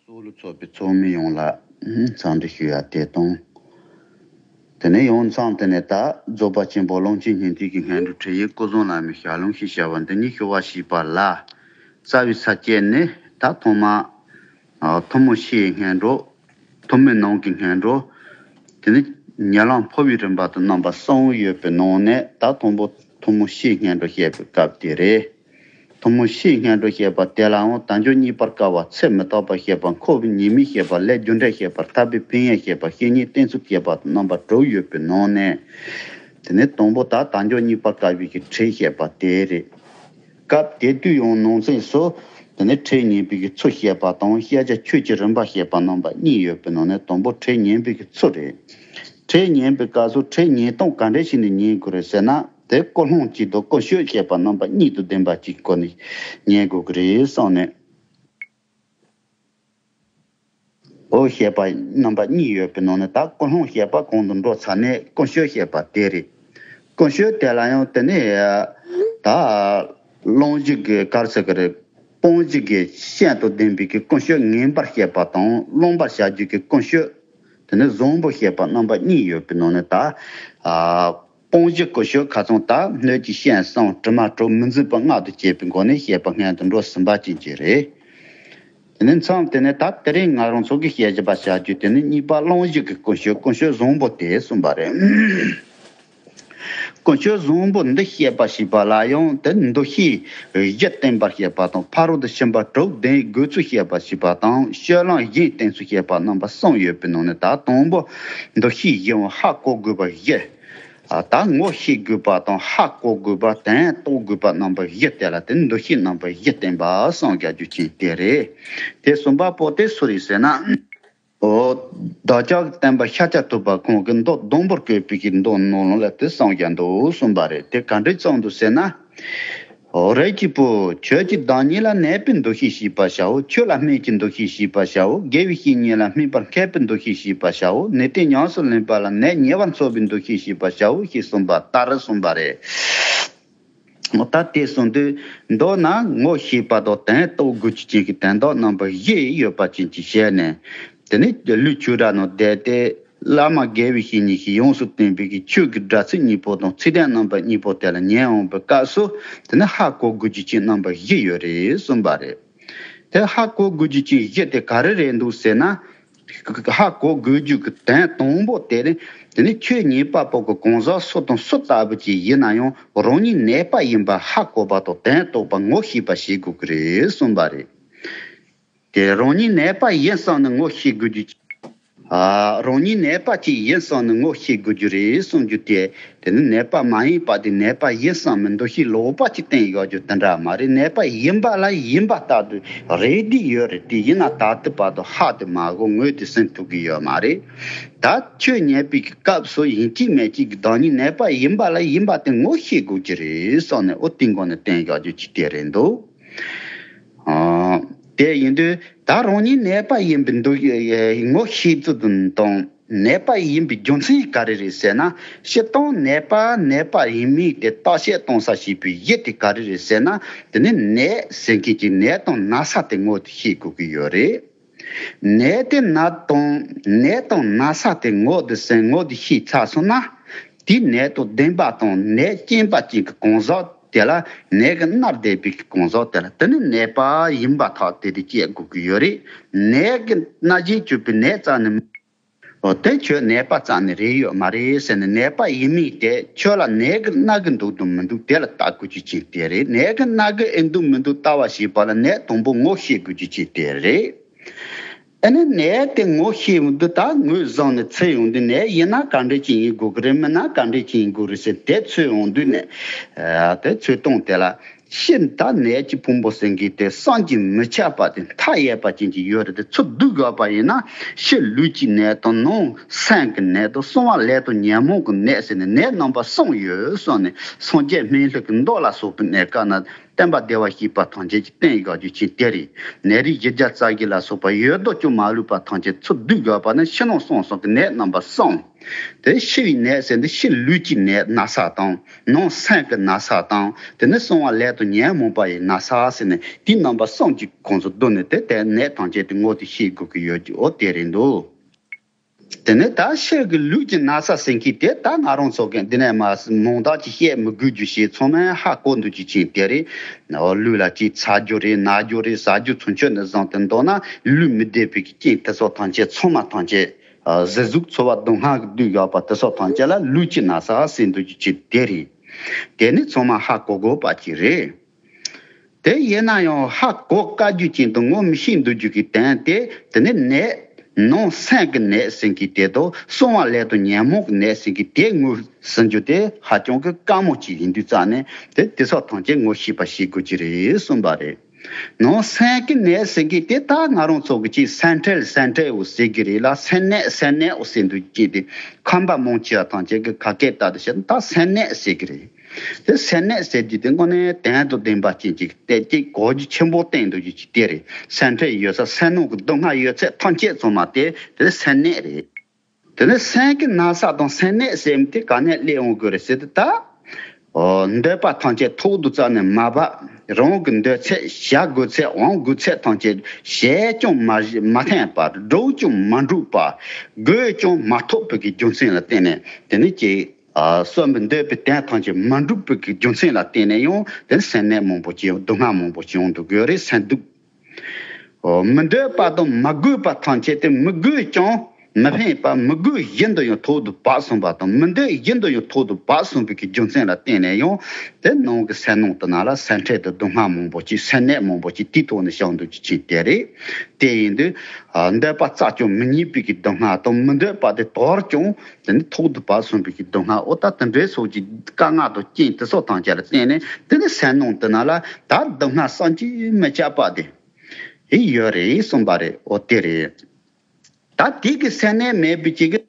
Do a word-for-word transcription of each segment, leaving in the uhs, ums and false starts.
གཙོ་བོ་ལ་ཚོགས་པའི་ཚོགས་མི་ཡོངས་ལ་འཚམས་འདྲི་ཞུ་ཡ་དེ་དང་། དེ་ནས་ཡང་མཚམས་དེ་ནས་ད་རྫོགས་པ་ཆེན་པོ་ཀློང་ཆེན་སྙིང་ཐིག་གི་སྔོན་འགྲོ་ཁྲིད་ཡིག་སྐུ་གསུང་བླ་མའི་ཞལ་ལུང་ཞེས་བྱ་བ་འདི་ཉིད་ཞུ་བ་ཞེས་པ་ལ། རྩ་བའི་ས་བཅད་ནི་ད་ཐོག་མ་ཨ་ཐུན་མོང་ཕྱིའི་སྔོན་འགྲོ། ཐུན་མོང་ནང་གི་སྔོན་འགྲོ། དེ་ནི་ཉེ་ལམ་འཕོ་བའི་རིམ་པ་དང་རྣམ་པ་གསུམ་ཡོད་པའི་ནང་ནས་ད་དང་པོ་ཐུན་མོང་ཕྱིའི་སྔོན་འགྲོ་བཤད་པའི་སྐབས་དེ་རེད། ཐུན་མོང་ཕྱིའི་སྔོན་འགྲོ་བཤད་པ་དེ་ལའང་དལ་འབྱོར་རྙེད་པར་དཀའ་བ་ཚེ་མི་རྟག་པ་བཤད་པ། འཁོར་བའི་ཉེས་དམིགས་བཤད་པ། ལས་རྒྱུ་འབྲས་བཤད་པ། ཐར་པའི་ཕན་ཡོན་བཤད་པ། བཤེས་གཉེན་བསྟེན་ཚུལ་བཤད་པ་དང་རྣམ་པ་དྲུག་ཡོད་པའི་ནང་ནས། དེ་ནས་དང་པོ་ད་དལ་འབྱོར་རྙེད་པར་དཀའ་བའི་གི་ཁྲིད་བཤད་པ་དེ་རེད། སྐབས་དེ་དུས་ཡང་ནང་གསེས་སུ་དེ་ནས་ཁྲིད་ཉན་པའི་གི་ཚུལ་བཤད་པ་དང་། བཤད་བྱ་ཆོས་ཀྱི་རིམ་པ་བཤད་པ་རྣམ་པ་གཉིས་ཡོད་པའི་ནང་ནས་དང་པོ་ཁྲིད་ཉན་པའི་གི་ཚུལ་རེད། ཁྲིད་ཉན་པའི་སྐབས་སུ་ཁྲིད་ཉན་སྟངས་ག་འདྲ་ཞིག་ནས་ཉན་དགོས་རེད་ཟེར་ན། དེ་ཀུན་སློང་གཅིག་དང་ཀུན་སྤྱོད་བཤད་པ་རྣམ་པ་གཉིས་དང་ལྡན་པ་གཅིག་སྒོ་ནས་ཉན་དགོས་ཀྱི་རེད་བསམ་ནས། འོ་བཤད་པ་རྣམ་པ་གཉིས་ཡོད་པའི་ནང་ནས་ད་ཀུན་སློང་བཤད་པ་གོང་དུ་འགྲོ་ཚར་ནས་ཀུན་སྤྱོད་བཤད་པ་དེ་རེད། ཀུན་སྤྱོད་དེ་ལ་ཡང་དེ་ནས་ད་སློང་བྱེད་ཀྱི་ག་རེ་ཟེར་གྱི་རེད། སྤོང་བྱེད་ཀྱི་སྤྱན་དང་ལྡན་པའི་གི་ཀུན་སྤྱོད་ངན་པར་བཤད་པ་དང་། སློང་པར་བྱ་རྒྱུ་གི་ཀུན་སྤྱོད་དེ་ནས་བཟང་པོ་བཤད་པ་རྣམ་པ་གཉིས་ཡོད་པའི་ནང་ནས་ད་ཨ་སྤོང་བྱེད་ཀུན་སྤྱོད་ཁ་ཚང་ད་སྣོད་ཀྱི་སྤྱན་གསུམ་དྲི་མ་དྲུག་མི་འཛིན་པ་ལྔ་དང་བཅས་པའི་སྒོ་ནས་བཤད་པ་སྔོན་དུ་འགྲོ་ཟིན་པ་ཅན་གྱི་རེད། དེ་ནས་མཚམས་དེ་ནས་ད་དེ་རིང་ང་རང་ཚོ་གི་བཤད་བྱ་བ་བྱ་རྒྱུ་དེ་ནི་གཉིས་པ་སློང་བྱེད་ཀྱི་ཀུན་སྤྱོད་ཀུན་སྤྱོད་བཟང་པོ་དེ་གསུངས་པ་རེད། ཀུན་སྤྱོད་བཟང་པོ་འདི་བཤད་པ་ཞེས་པ་ལ་ཡང་དེ་འདུ་ཤེས་བཞི་བསྟེན་པར་བཤད་པ་དང་། ཕ་རོལ་ཏུ་ཕྱིན་པ་དྲུག་ལྡན་དགོས་ཚུལ་བཤད་པ་ཞེས་པ་དང་། སྤྱོད་ལམ་གཞན་བསྟེན་ཚུལ་བཤད་པ་རྣམ་པ་གསུམ་ཡོད་པའི་ནང་ནས་ད་དང་པོ་འདུ་ཤེས་བཞི་བོ་ཧ་གོ་དགོས་པ་བཞི། ཨ་ད་ངོ་ཤེས་དགོས་པ་དང་ཧ་གོ་དགོས་པ་དོན་རྟོགས་དགོས་པ་རྣམ་པ་བཞི་དེ་ལ་དེ་འདུ་ཤེས་རྣམ་པ་བཞི་བསྟེན་པ་གསུམ་བྱ་རྒྱུ་ཅན་དེ་རེད། དེ་གསུམ་པ་པོ་དེ་སུ་རེད་ཟེར་ན། འོ། བདག་ཅག་གི་བསྟན་པ་ཤཱཀྱ་ཐུབ་པ་ཁོང་གི་མདོ་སྡོང་པོར་བཀོད་པའི་གི་མདོ་ནང་ལོགས་ལ་དེ་གསུམ་བྱ་འདུག་གསུངས་པ་རེད། དེ་ག་འདྲས་གསུངས་འདུག་ཟེར་ན། འོ་རིགས་ཀྱི་བུ། ཁྱོད་ཀྱིས་བདག་ཉིད་ལ་གནས་པའི་འདུ་ཤེས་བྱེད་པར་བྱའོ། ཆོས་ལ་སྨད་ཀྱི་འདུ་ཤེས་བྱེད་པར་བྱའོ། དགེ་བའི་བཤེས་གཉེན་ལ་སྨད་པར་མཁས་པའི་འདུ་ཤེས་བྱེད་པར་བྱའོ། ནད་དེ་ཉམས་སུ་ལེན་པ་ལ་ནད་ཉེ་བར་འཚོ་བའི་འདུ་ཤེས་བྱེད་པར་བྱའོ་ཞེས་གསུངས་པ་ལྟར་གསུངས་པ་རེད། འོ་ད་དེ་གསུངས་དུས་མདོ་ན་ངོ་ཤེས་པ་དང་དོན་རྟོགས་དགོས་རྒྱུ་ཅན་གྱི་དོན་དག་རྣམ་པ་བཞི་ཡོད་པ་ཅན་གྱི་ཞལ་ནས། དེ་ནས་ལུས་ཆོས་སྒྲ་ནང་བསྡད་དེ། བླ་མ་དགེ་བའི་བཤེས་གཉེན་ཞིག་ཡོངས་སུ་བསྟེན་པའི་གི་ཆོས་ཀྱི་སྒྲ་ཚིག་གཉིས་པོ་དང་ཚིག་དོན་རྣམ་པ་གཉིས་པོ་དེ་ལ་ཉན་འོང་བའི་སྐབས་སུ། དེ་ནི་ཧ་གོ་དགོས་རྒྱུ་ཅན་རྣམ་པ་བཞི་ཡོད་རེད་གསུངས་པ་རེད། དེ་ཧ་གོ་དགོས་རྒྱུ་ཅན་བཞི་དེ་ག་རེ་རེད་འདུག་ཟེར་ན། ཧ་གོ་དགོས་རྒྱུ་གི་དོན་དང་པོ་དེ་ནི། དེ་ནི་ཆོས་ཉན་པ་པོ་གི་གང་ཟག་སུ་དང་སུ་ལྟ་བུ་ཅིག་ཡིན་ན་ཡང་རང་ཉིད་ནད་པ་ཡིན་པ་ཧ་གོ་བ་དང་དོན་རྟོགས་པ་ངོ་ཤེས་པ་ཞིག་དགོས་ཀྱི་རེད་གསུངས་པ་རེད། དེ་རང་ཉིད་ནད་པ་ཡིན་བསམ་ནས་ངོ་ཤེས་དགོས་རྒྱུ། ཨ། རང་ཉིད་ནད་པ་ཅིག་ཡིན་བསམ་ནས་ངོ་ཤེས་དགོས་རྒྱུ་རེད་གསུང་རྒྱུ་དེ། དེ་ནི་ནད་པ་མ་ཡིན་པ་དེ་ནད་པ་ཡིན་བསམ་པའི་འདུ་ཤེས་ལོག་པ་ཅིག་བསྟན་ཡོད་རྒྱུ་དེ་འདྲ་མ་རེད། ནད་པ་ཡིན་པ་ལ་ཡིན་པ་ལྟར་དུ་རེད་དེ་ཡོད་རེད། དེ་ཡིན་ན་ད་ལྟ་བར་དུ་ཧ་དེ་མ་གོ་ངོས་དེ་ཟིན་ཐུབ་ཀྱི་ཡོད་མ་རེད། ད་ཆོས་ཉན་པའི་སྐབས་སུ་ཡིན་གཅིག་མིན་གཅིག་གི་བདག་ཉིད་ནད་པ་ཡིན་པ་ལ་ཡིན་པ་དེ་ངོ་ཤེས་དགོས་ཀྱི་རེད་གསུངས་ནས། འོ་དེ་སྒོ་ནས་བསྟན་ཡོད་རྒྱུ་ཅིག་དེ་རེད་འདུག་ཨ། དེ་ཡིན་དུས་ད་རང་ཉིད་ནད་པ་ཡིན་པའི་འདུ་ངོ་ཤེས་ཚུལ་དང་། ནད་པ་ཡིན་པའི་རྒྱུ་མཚན་ག་རེ་རེད་ཟེར་ན། སྤྱིར་བཏང་ནད་པ་ནད་པ་ཡིན་མིན་དེ་བརྟག་དཔྱད་གཏོང་ས་བྱེད་པའི་གཞི་དེ་ག་རེ་རེད་ཟེར་ན། དེ་ནི་ནད་ཟེར་མཁན་གྱི་ནད་དང་ན་ཚ་དེ་ངོས་དེ་ཤེས་དགོས་ཀྱི་ཡོད་རེད། ནད་དེ་ན་དང་ནད་དང་ན་ཚ་དེ་ངོས་དེ་ཟིན་ངོས་དེ་ཤེས་ཚར་སོང་ན། དེའི་ནད་དང་ལྡན་པ་དང་ནད་རྐྱེན་པ་ཅན་གྱི་གང་ཟག་དེ་ལ། ནད་ཀྱིས་མནར་བསྡད་པའི་གང་ཟག་དེ་ལ་དེ་ནི་ནད་པ་ཡིན་པར་ཐག་དེ་དེ་བཅད་དགོས་ཀྱི་ཡོད་རེད། ནད་ཀྱིས་མནར་བཞིན་བཅུག་པའི་ནད་རྩ་ནས། འོ་དེ་ཁྱོད་ནད་པ་རྩ་ནས་རེད་ཡོད་མ་རེད་ཟེར་ནས། ནད་པ་ཡིན་མིན་དེ་ཁྱོད་ལ་ནད་ཀྱིས་མནར་གྱི་འདུག་དང་མི་འདུག་དེ་ལ་བལྟ་དགོས་རྒྱུ་ཅན་དེ་རེད། ནད་ཀྱིས་མནར་གྱི་ཨེ་འདུག་མི་འདུག་ལྟ་བ་ཞེས་པ་ལ་ནད་དང་པོ་ངོ་ཤེས་དགོས་རྒྱུ་ཅན་དེ་རེད། ཨ་ནི་ནད་དེ་ངོ་ཤེས་འདི་ད་ངོས་བཟུང་ནས་འཚོལ་ཡོང་དུས། ནད་ཡིན་ན་ག་འདྲ་ཅིག་ཡིན་དགོས་ཀྱི་རེད། མིན་ན་ག་འདྲ་ཅིག་ཡིན་དགོས་རེད་ཟེར་དེ་འཚོལ་ཡོང་དུས་ནས། ཨ་དེ་འཚོལ་སྟངས་དེ་ལ། ཕྱི་ད་ནད་ཀྱི་ཕུང་པོ་ཟེར་མཁན་དེ་བསམ་གྱིས་མི་ཁྱབ་པ་དེ་མཐའ་ཡས་པ་ཅན་གྱི་ཡོད་རེད། དེ་ཚུར་བསྡུ་དགོས་པ་ཡིན་ན། ཕྱི་ལུས་ཀྱི་ནད་དང་ནང་སེམས་ཀྱི་ནད་དང་གསང་བ་ལས་དང་ཉོན་མོངས་ཀྱི་ནད་ཟེར་ནས་ནད་རྣམ་པ་གསུམ་ཡོད་གསུངས་ནས། སངས་རྒྱས་སྨན་བླུགས་ཀྱི་མདོ་ལ་སོགས་པའི་གནས་སྐབས་ན། བསྟན་པ་བདེ་བར་གཤེགས་པ་ཐམས་ཅད་ཀྱི་རྟེན་ཡོད་རྒྱུ་ཅན་དེ་རེད། ནད་རིགས་བཞི་བརྒྱ་རྩ་བཞི་ལ་སོགས་པ་ཡོད་དོ་ཅོག་མ་ལུས་པ་ཐམས་ཅད་ཚུར་བསྡུས་དགོས་པ་ནི་ཕྱི་ནང་གསང་གསུམ་གྱི་ནད་རྣམ་པ་གསུམ། དེ་ཤི་བའི་ནད་ཟེར་འདི་ཕྱི་ལུས་ཀྱི་ནད་ན་ཚ་དང་། ནང་སེམས་ཀྱི་ན་ཚ་དང་། དེ་ནས་གསང་བ་ལས་དང་ཉོན་མོངས་པ་ཡི་ན་ཚ་ཟེར་ནས་དེ་རྣམ་པ་གསུམ་གྱི་ཁོངས་སུ་བསྡུས་ནས་དེ་ལྟའི་ནད་ཐམས་ཅད་དེ་ངོ་དེ་ཤེས་དགོས་ཀྱི་ཡོད་ཀྱི་འོ་དེ་རེད་འདུག་དེ་ནས་ད་ཕྱི་གི་ལུས་ཀྱི་ན་ཚ་ཟེར་མཁན་དེ་ད་ང་རང་ཚོ་གི་འདི་ནས་མ་མང་དག་ཅིག་བཤད་མི་དགོས་རྒྱུ་ཞིག་ཚང་མས་ཧ་གོ་འདུག་རྒྱུ་ཅན་དེ་རེད། ལུས་ལ་ཅིག་ཚ་རྒྱུ་རེད། ན་རྒྱུ་རེད། ཟ་རྒྱུ་ཚུན་ཆད་ནས་བཟུང་སྟེ་མདོར་ན་ལུས་མི་བདེ་བའི་རྐྱེན་དེ་ཚོ་ཐམས་ཅད་ཚང་མ་ཐམས་ཅད་ཟས་ཟུག་ཚོར་བ་སྡུག་བསྔལ་གྱིས་བསྡུས་ཡོད་པ་དེ་ཚོ་ཐམས་ཅད་ལ་ལུས་ཀྱི་ན་ཚ་ཟེར་འདུག་རྒྱུ་ཅན་དེ་རེད། དེ་ནི་ཚང་མ་ཧ་གོ་དགོས་པ་ཅིག་རེད། དེ་ཡིན་ན་ཡང་ཧ་གོ་དཀའ་རྒྱུ་ཅན་དང་ངོ་མི་ཤེས་འདུག་རྒྱུ་གི་དོན་དེ། དེ་ནི་ནད་ནང་སེམས་ཀྱི་ནད་ཟེར་མཁན་དེ་དང་གསང་བ་ལས་དང་ཉོན་མོངས་ཀྱི་ནད་ཟེར་མཁན་དེ་ངོས་ཟིན་རྒྱུ་དེ་ཧ་ཅང་གི་དཀའ་མོ་ཅིག་ཡིན་དུས་ཙང་ནས་དེ་དེ་ཚོ་ཐམས་ཅད་ངོ་ཤེས་པ་ཞིག་དགོས་ཀྱི་རེད་གསུངས་པ་རེད། ནང་སེམས་ཀྱི་ནད་ཟེར་མཁན་དེ་ད་ང་རང་ཚོ་གི་ཅིག་སེམས་ཁྲལ་སེམས་ཁྲལ་འོ་ཟེར་གི་རེད་ལ། སེམས་ནད་སེམས་ནད་འོ་ཟེར་འདུག་ཅིག་དེ་ཁམས་པ་མང་ཆེ་བ་ཐམས་ཅད་ཀྱི་ཁ་སྐད་ལྟར་དུ་བཤད་ན་ད་སེམས་ནད་ཟེར་གི་རེད། དེ་སེམས་ནད་ཟེར་རྒྱུ་དེ་དངོས་གནས་དོན་དང་ལྡན་པ་ཅན་གྱི་གཏད་ཀྱི་གོ་རྒྱུ་ཆེན་པོ་བསྟན་འདུག་རྒྱུ་ཅིག་དེ་རེད། སེམས་ཁྲལ་ཡོད་ས་སེམས་ནང་གི་སྡུག་བསྔལ་ཡོད་ཚད་ཐམས་ཅད་ཚང་མ་དེ་དེ་སེམས་ནད་རེད། དེ་ནས་སེམས་ཀྱི་ན་ཚ་དང་སེམས་ནད་ཟེར་མི་དེ་ག་ནས་སླེབས་འོང་དགོས་རེད་ཟེར་དུས་ད། འདོད་པ་ཐམས་ཅད་ཐོག་ཏུ་བཙགས་ནས་མ་བབས། རང་གི་འདོད་ཚད་བྱ་དགོས་ཚད་འོང་དགོས་ཚད་ཐམས་ཅད་བྱས་ཀྱང་མ་མ་ཐེངས་པ། སྒྲུབ་ཀྱང་མ་འགྲུབ་པ། དགོས་ཀྱང་མ་ཐོབ་པའི་གི་རྒྱུ་མཚན་ལ་བརྟེན་ནས་དེ་ནི་ཀྱེ། གསོན་པའི་འདོད་པའི་དོན་ཐམས་ཅད་མ་འགྲུབ་པའི་གི་རྒྱུ་མཚན་ལ་བརྟེན་ནས་ཡང་དེ་ནི་སེམས་ནད་མང་པོ་ཅིག་སྡུག་བསྔལ་མང་པོ་ཅིག་ཡོང་དུ་དགོས་རེད་སེམས་སྡུག་མི་འདོད་པ་དང་མ་དགོས་པ་ཐམས་ཅད་དེ་མི་དགོས་ཀྱང་མི་ཕན་པ། མི་དགོས་བཞིན་དུ་ཡང་ཐོག་ཏུ་བབས་སོང་བ་དང་མི་འདོད་བཞིན་དུ་ཡང་ཐོག་ཏུ་བབས་སོང་བའི་གི་རྒྱུ་མཚན་ལ་བརྟེན་ནས་ཡང་དེ་ནང་གི་སེམས་ནང་དུ་ན་ལ་སེམས་ཁྲལ་དང་སྡུག་བསྔལ་མང་པོ་ཅིག་སེམས་ནད་མང་པོ་ཅིག་དེའི་ཐོག་ནས་བྱུང་འདུག་ཅིག་ཅིག་དེ་རེད། དེ་ཡིན་དུས་འདོད་པ་བཙག་ཀྱང་མི་རྙེད་པའི་གི་སྡུག་བསྔལ་དང་མི་འདོད་པ་དེ་དོར་ཀྱང་དེ་ནི་ཐོག་ཏུ་བབས་སོང་བའི་གི་སྡུག་བསྔལ་འོ་ད་དེ་འདྲའི་སོགས་ཀྱི་དཀའ་ངལ་དང་རྐྱེན་དེ་སོགས་ཐམས་ཅད་ལ་བརྟེན་ནས་དེ་ནི་སེམས་ནང་དུ་ན་ལ་ད་སྡུག་བསྔལ་བསམ་གྱིས་མི་ཁྱབ་པ་དེ། ཨེ་ཡོད་རེད་གསུངས་པ་རེད། འོ་དེ་རེད། ད་དེ་གི་སེམས་ནད་མེད་པའི་ཅིག་གི་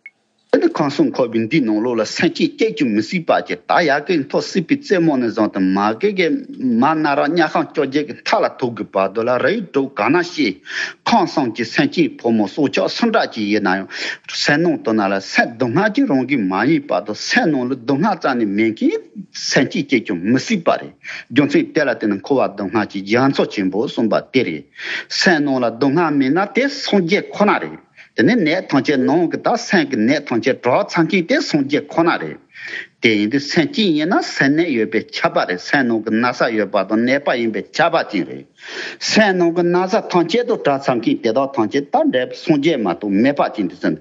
དེ་ནི་ཁམས་གསུམ་འཁོར་བའི་འདིའི་ནང་ལོགས་ལ་སེམས་ཅན་སྐྱེ་ཀྱང་མི་སྲིད་པ་ཅིག་ད་ཡ་གི་མཐོ་སྲིད་པའི་རྩེ་མོ་ནས་བཟུང་སྟེ་མ་གི་གི་མ་ན་ར་དམྱལ་ཁམས་བཅོ་བརྒྱད་ཀྱི་མཐའ་ལ་ཐུག་གི་བར་དུ་ལ་རིགས་དྲུག་ག་ན་ཤི། ཁམས་གསུམ་གྱི་སེམས་ཅན་ཕོ་མོ་སྲོག་ཆགས་སུ་འདྲ་ཅིག་ཡིན་ན་ཡང་སེམས་ནང་དུ་ན་ལ་སེམས་སྡུག་བསྔལ་གྱིས་རང་གིས་མ་ཡིན་བར་དུ་སེམས་ནང་ལ་སྡུག་བསྔལ་རྩ་ནས་མེད་མཁན་སེམས་ཅན་སྐྱེ་ཀྱང་མི་སྲིད་པ་རེད། རྒྱུ་མཚན་དེ་ལ་བརྟེན་ནས་འཁོར་བ་སྡུག་བསྔལ་གྱི་རྒྱ་མཚོ་ཆེན་པོ་གསུངས་པ་དེ་རེད། སེམས་ནང་ལ་སྡུག་བསྔལ་མེད་ན་དེ་སངས་རྒྱས་ཁོ་ན་རེད། དེ་ནས་ནད་ཐམས་ཅད་ནང་གི་ད་སེམས་ཀྱི་ནད་ཐམས་ཅད་དྲག་ཚར་མཁན་དེ་སངས་རྒྱས་ཁོ་ན་རེད། དེ་ཡིན་དུས་སེམས་ཅན་ཡིན་ན་སེམས་ནད་ཡོད་པས་ཁྱབ་པ་རེད། སེམས་ནང་གི་ན་ཚ་ཡོད་པ་དང་ནད་པ་ཡིན་པས་ཁྱབ་པ་ཅན་རེད། སེམས་ནང་གི་ན་ཚ་ཐམས་ཅད་དང་དྲག་ཚར་མཁན་དེ་དག་ཐམས་ཅད་ད་འབྲས་བུ་སངས་རྒྱས་མ་གཏོགས་མེད་པ་ཅན་དུ་ཟིན།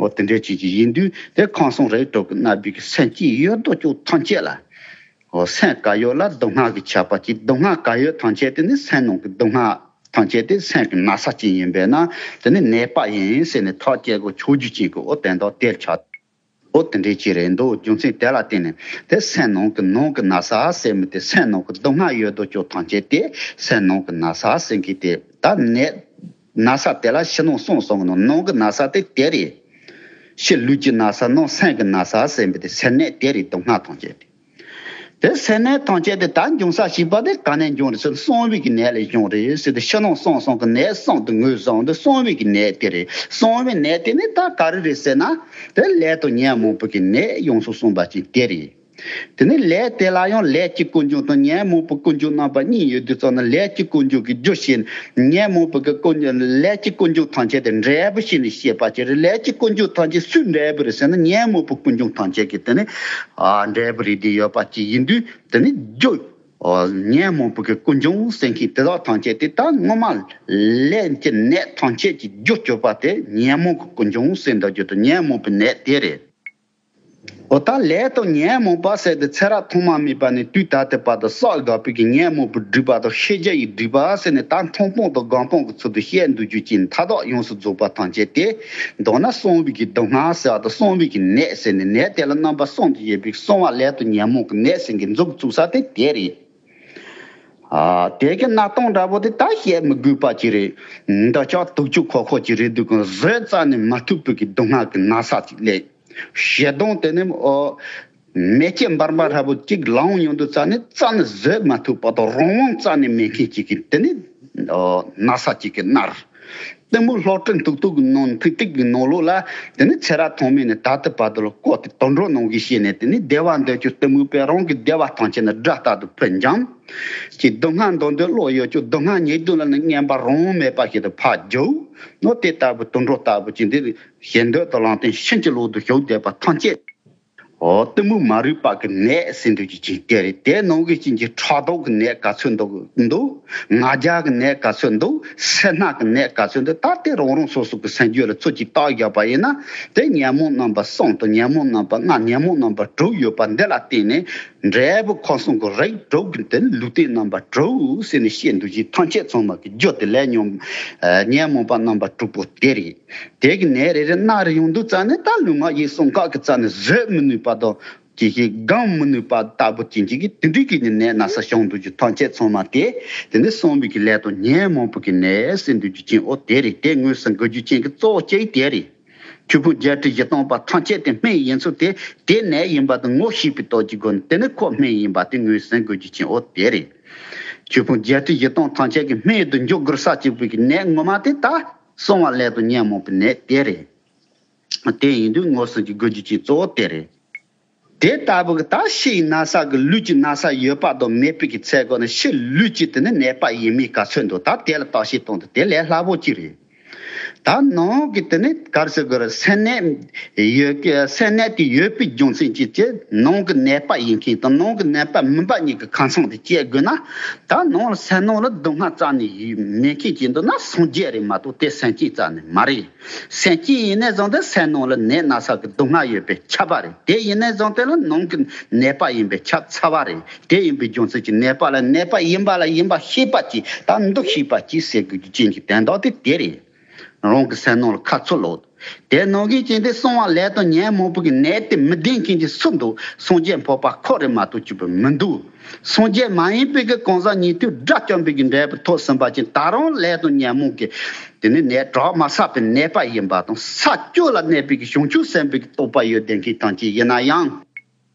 འོ་དེ་འདྲའི་ཅིག་ཅིག་ཡིན་དུས་དེ་ཁམས་གསུམ་རིགས་དྲུག་གི་རྣམ་པའི་སེམས་ཅན་ཡོད་དོ་ཅོག་ཐམས་ཅད་ལ། འོ་སེམས་ག་ཡོད་ལ་སྡུག་བསྔལ་གྱིས་ཁྱབ་པ་ཅིག་སྡུག་བསྔལ་ག་ཡོད་ཐམས་ཅད་དེ་ནི་སེམས་ནང་གི་སྡུག་བསྔལ་ཐམས་ཅད་དེ་སེམས་ཀྱི་ན་ཚ་ཅན་ཡིན་པས་ན་དེ་ནི་ནད་པ་ཡིན་ཟེར་ནས་ཐག་བཅད་དགོས་ཆོག་རྒྱུ་ཅན་གྱི་འོ་དོན་དག་དེར་ཆགས། འོ་དེ་འདྲའི་ཅིག་རེད་འདུག་རྒྱུ་མཚན་དེ་ལ་བརྟེན་ནས་དེ་སེམས་ནང་གི་ནང་གི་ན་ཚ་ཟེར་མི་དེ་སེམས་ནང་གི་སྡུག་བསྔལ་ཡོད་དོ་ཅོག་ཐམས་ཅད་དེ་སེམས་ནང་གི་ན་ཚ་ཟེར་མཁན་དེ་ད་ནད་ན་ཚ་དེ་ལ་ཕྱི་ནང་གསང་གསུམ་གྱི་ནང་ནང་གི་ན་ཚ་དེ་དེ་རེད། ཕྱི་ལུས་ཀྱི་ན་ཚ་ནང་སེམས་ཀྱི་ན་ཚ་ཟེར་མི་དེ་སེམས་ནད་དེ་རེད་སྡུག་བསྔལ་ཐམས་ཅད་དེ། དེ་སེམས་ནད་ཐམས་ཅད་དེ་ད་འབྱུང་ས་ཞིག་པ་དེ་ག་ནས་འབྱུང་རེད་ཟེར་ན་གསང་བའི་གི་ནད་ལས་བྱུང་རེད་ཟེར་ཏེ་ཕྱི་ནང་གསང་གསུམ་གྱི་ནད་གསུམ་དུ་ངོས་བཟུང་སྟེ་གསང་བའི་གི་ནད་དེ་རེད། གསང་བའི་ནད་དེ་ནི་ད་ག་རེ་རེད་ཟེར་ན་དེ་ལས་དང་ཉོན་མོངས་པའི་གི་ནད་ཡོངས་སུ་གསུངས་པ་ཅིག་དེ་རེད། དེ་ནི་ལས་དེ་ལ་ཡང་ལས་ཀྱི་ཀུན་འབྱུང་དང་ཉོན་མོངས་པའི་ཀུན་འབྱུང་རྣམ་པ་གཉིས་ཡོད་དུས་ཙམ་ན་ལས་ཀྱི་ཀུན་འབྱུང་གི་རྒྱུ་བྱས་ནས་ཉོན་མོངས་པའི་གི་ཀུན་འབྱུང་ལས་ཀྱི་ཀུན་འབྱུང་ཐམས་ཅད་དེ་འབྲས་བུ་བྱས་ནས་སྐྱེས་པ་ཅིག་རེད། ལས་ཀྱི་ཀུན་འབྱུང་ཐམས་ཅད་སུའི་འབྲས་བུ་རེད་ཟེར་ན་ཉོན་མོངས་པའི་ཀུན་འབྱུང་ཐམས་ཅད་ཀྱི་དེ་ནི་ཨ་འབྲས་བུ་རེད་དེ་ཡོད་པ་ཅིག་ཡིན་དུས་དེ་ནི་རྒྱུ་ཨ་ཉོན་མོངས་པའི་གི་ཀུན་འབྱུང་ཟེར་མཁན་དེ་དག་ཐམས་ཅད་དེ་ད་སྔོན་མ་ལས་ཀྱི་ནད་ཐམས་ཅད་ཀྱི་རྒྱུ་གཅོད་པ་དེ་ཉོན་མོངས་ཀྱི་ཀུན་འབྱུང་ཟེར་འདོད་རྒྱུ་དང་ཉོན་མོངས་པའི་ནད་དེ་རེད། འོ་ད་ལས་དང་ཉོན་མོངས་པ་ཟེར་ཏེ་ཚེ་རབས་ཐོག་མ་མེད་པ་ནས་དུས་ད་ལྟའི་བར་དུ་བསགས་དགོས་པའི་གི་ཉོན་མོངས་པའི་སྒྲིབ་པ་དང་ཤེས་བྱ་ཡི་སྒྲིབ་པ་ཟེར་ནས་ད་མཐོང་སྤང་དང་སྒོམ་སྤང་གི་ཚུལ་དུ་བཤད་འདུག་རྒྱུ་ཅན་མཐའ་དག་ཡོངས་སུ་རྫོགས་པ་ཐམས་ཅད་དེ་མདོར་ན་གསང་བའི་གི་སྡུག་བསྔལ་ཟེར་བ་དང་གསང་བའི་གི་ནད་ཟེར་ནས་ནད་དེ་ལ་རྣམ་པ་གསུམ་དུ་བཞེད་པའི་གསང་བ་ལས་དང་ཉོན་མོངས་ཀྱི་ནད་ཟེར་གི་མཛུབ་བཙུགས་ས་དེ་དེ་རེད། ཨ་དེ་གི་གནས་སྟངས་འདྲ་པོ་དེ་ད་བཤད་མི་དགོས་པ་ཅིག་རེད། འདི་ཅག་དུག་ཆུ་ཁོལ་ཁོལ་ཅིག་རེད་འདུག་གི་བཟོད་རྩ་ནས་མ་ཐུབ་པའི་གི་སྡུག་བསྔལ་གི་ན་ཚ་ཅིག་ལས། ཞེ་སྡང་དེ་ནི་ཨོ། མེ་ལྕེ་འབར་འབར་འདྲ་པོ་གཅིག་ལངས་ཡོང་དུས་ཙ་ནས་རྩ་ནས་བཟོད་མ་ཐུབ་པ་དང་རང་དབང་རྩ་ནས་མེད་མཁན་གཅིག་གིས་དེ་ནི་ན་ཚ་གཅིག་གིས་མནར། གཏི་མུག་ལྷག་བྲལ་ཏུག་ཏུག་གི་ནང་ཐིག་ཐིག་གི་ནང་ལོགས་ལ་དེ་ནི་ཚེ་རབས་ཐོག་མེད་ནས་ད་ལྟ་བར་དུ་ལ་བཀོད་དེ་དུད་འགྲོ་ནང་གི་ཤེས་ནས་དེ་ནི་བདེ་བ་འདོད་ཀྱི་གཏི་མུག་པས་རང་གི་བདེ་བ་ཐམས་ཅད་ནི་དགྲ་ལྟར་དུ་ཕུད་འཇམ། ཀྱི་སྡུག་བསྔལ་འདོད་འདོད་བློ་ཡོད་ཀྱང་སྡུག་བསྔལ་ཉེ་དུ་ལ་ནི་སྙན་པ་རང་མེད་པ་ཞིག་ཏུ་ཕར་རྒྱུག་ནོ། དེ་ལྟ་བུ་དུད་འགྲོ་ལྟ་བུ་ཅིག་འདི་ཞེ་འདོད་དང་ལངས་ཏེ་ཕྱིན་ཅི་ལོག་ཏུ་ཞུགས་བསྡད་པ་ཐམས་ཅད། འོ་གཏི་མུག་མ་རིག་པ་གི་ནད་ཟེར་འདུག་ཅིག་ཅིག་དེ་རེད། དེ་ནང་གི་ཅིག་གི་ཕྲག་དོག་གི་ནད་ག་ཚོད་འདུག་འདུག་ང་རྒྱལ་གི་ནད་ག་ཚོད་འདུག་སེར་སྣ་གི་ནད་ག་ཚོད་འདུག་ད་དེ་རང་རང་སོ་སོ་གི་སེམས་རྒྱུད་ལ་ཚུར་ཅིག་བལྟ་བཞག་པ་ཡིན་ན། དེ་ཉོན་མོངས་རྣམ་པ་གསུམ་དང་ཉོན་མོངས་རྣམ་པ་ལྔ། ཉོན་མོངས་རྣམ་པ་དྲུག་ཡོད་པ་འདི་ལ་བརྟེན་ནས། འབྲས་བུ་ཁམས་གསུམ་གྱི་རིགས་དྲུག་གི་དེ་ནི་ལུས་རྟེན་རྣམ་པ་དྲུག་ཟེར་ནས་བཤད་འདུག་ཅིག་ཐམས་ཅད་ཚང་མ་གི་རྒྱུ་དེ་ལས་ཉོན་ཉོན་མོངས་པ་རྣམ་པ་དྲུག་པོ་དེ་རེད། དེ་གི་ནད་རེ་རེ་མནར་ཡོང་དུས་ཙ་ནས་ད་ལུས་ངག་ཡིད་གསུམ་ཀ་གི་རྩ་ནས་བཟོད་མི་ནུས་པ་དང་། ཅིག་ཞིག་སྒོམ་མི་ནུས་པ་ལྟ་བུ་ཅན་ཅིག་གི་དེ་འདྲའི་གི་ནད་ན་ཚ་བྱུང་འདུག་ཅིག་ཐམས་ཅད་ཚང་མ་དེ་དེ་ནི་གསུམ་པའི་གི་ལས་དང་ཉོན་མོངས་པ་གི་ནད་ཟེར་འདུག་ཅིག་ཅན། འོ་དེ་རེད། དེ་དངོས་སུ་འགོག་རྒྱུ་ཅན་གི་གཙོ་བོ་གཅིག་དེ་རེད། ཆོས་ཕུང་བརྒྱད་ཁྲི་བཞི་སྟོང་པ་ཐམས་ཅད་དེ་སྨན་ཡིན་ཚུལ་དེ་དེ་ནད་ཡིན་པ་དེ་ངོ་ཤེས་པའི་སྟོབས་ཀྱི་སྒོ་ནས་དེ་ནི་ཁོ་སྨན་ཡིན་པ་དེ་ངོས་ཟིན་དགོས་རྒྱུ་ཅན། འོ་དེ་རེད། ཆོས་ཕུང་བརྒྱད་ཁྲི་བཞི་སྟོང་ཐམས་ཅད་ཀྱི་སྨན་དུ་འཇོག་དགོས་ས་གཅིག་པུ་གི་ནད་ངོ་མ་དེ་ད་གསང་བ་ལས་དང་ཉོན་མོངས་པའི་ནད་དེ་རེད། དེ་ཡིན་དུས་ངོས་ཟིན་གྱི་དགོས་རྒྱུ་ཅན་གཙོ་བོ་དེ་རེད། དེ་ལྟ་བུ་གི་ད་ཕྱིའི་ན་ཚ་གི་ལུས་ཀྱི་ན་ཚ་ཡོད་པ་དང་མེད་པའི་གི་ཚད་སྒོ་ནས་ཕྱི་ལུས་ཀྱི་དེ་ནི་ནད་པ་ཡིན་མིན་ག་ཚོད་འདུག་ད་དེ་ལ་བརྟག་དཔྱད་གཏོང་དུས་དེ་ལས་སླ་པོ་ཅིག་རེད། ད་ནང་གི་དེ་ནི་གར་ཟེར་དགོས་རེད། སེམས་ནད་ཡོད་ཀྱི་སེམས་ནད་དེ་ཡོད་པའི་རྒྱུ་མཚན་གྱིས་ཀྱི་ནང་གི་ནད་པ་ཡིན་མཁན་དང་ནང་གི་ནད་པ་མིན་པ་གཉིས་ཀྱི་ཁ་ཚང་དེ་བཅད་དགོས་ན། ད་ནང་ལ་སེམས་ནང་ལ་སྡུག་བསྔལ་རྩ་ནས་ཡོད་མེད་མཁན་གྱི་འདུག་ན་སངས་རྒྱས་རེད་མ་གཏོགས་དེ་སེམས་ཅན་རྩ་ནས་མ་རེད། སེམས་ཅན་ཡིན་ནས་བཟུང་སྟེ་སེམས་ནང་ལ་ནད་ན་ཚ་གི་སྡུག་བསྔལ་ཡོད་པས་ཁྱབ་པ་རེད། དེ་ཡིན་ནས་བཟུང་སྟེ་ལ་ནང་གི་ནད་པ་ཡིན་པས་ཁྱབ་ཚར་བ་རེད། དེ་ཡིན་པའི་རྒྱུ་མཚན་གྱིས་ནད་པ་ལ་ནད་པ་ཡིན་པ་ལ་ཡིན་པ་ཤེས་པ་གཅིག་ད་འདུ་ཤེས་པ་གཅིག་ཟེར་དགོས་རྒྱུ་ཅན་གྱི་དོན་དག་དེ་དེ་རེད། རང་གི་སེམས་ནང་ལ་ཁ་ཚུར་ལོག་དེ་ནང་གི་ཅན་དེ་གསང་བ་ལས་དང་ཉོན་མོངས་པའི་ནད་དེ་མི་ལྡན་མཁན་གྱི་སུ་འདུག་སངས་རྒྱས་འཕགས་པ་ཁོ་རེད་མ་གཏོགས་གཅིག་པུ་མི་འདུག་སངས་རྒྱས་མ་ཡིན་པའི་གི་གང་ཟག་ཉན་ཐོས་དགྲ་བཅོམ་པའི་གི་འབྲས་བུ་ཐོབ་ཟིན་པ་ཅན་ད་རུང་ལས་དང་ཉོན་མོངས་ཀྱི་དེ་ནི་ནད་དྲག་མ་ཚར་བའི་ནད་པ་ཡིན་པ་དང་ས་བཅུ་ལ་གནས་པའི་གི་བྱང་ཆུབ་སེམས་དཔའི་གི་རྟོགས་པ་ཡོད་ལྡན་མཁན་ཐམས་ཅད་ཡིན་ན་ཡང་།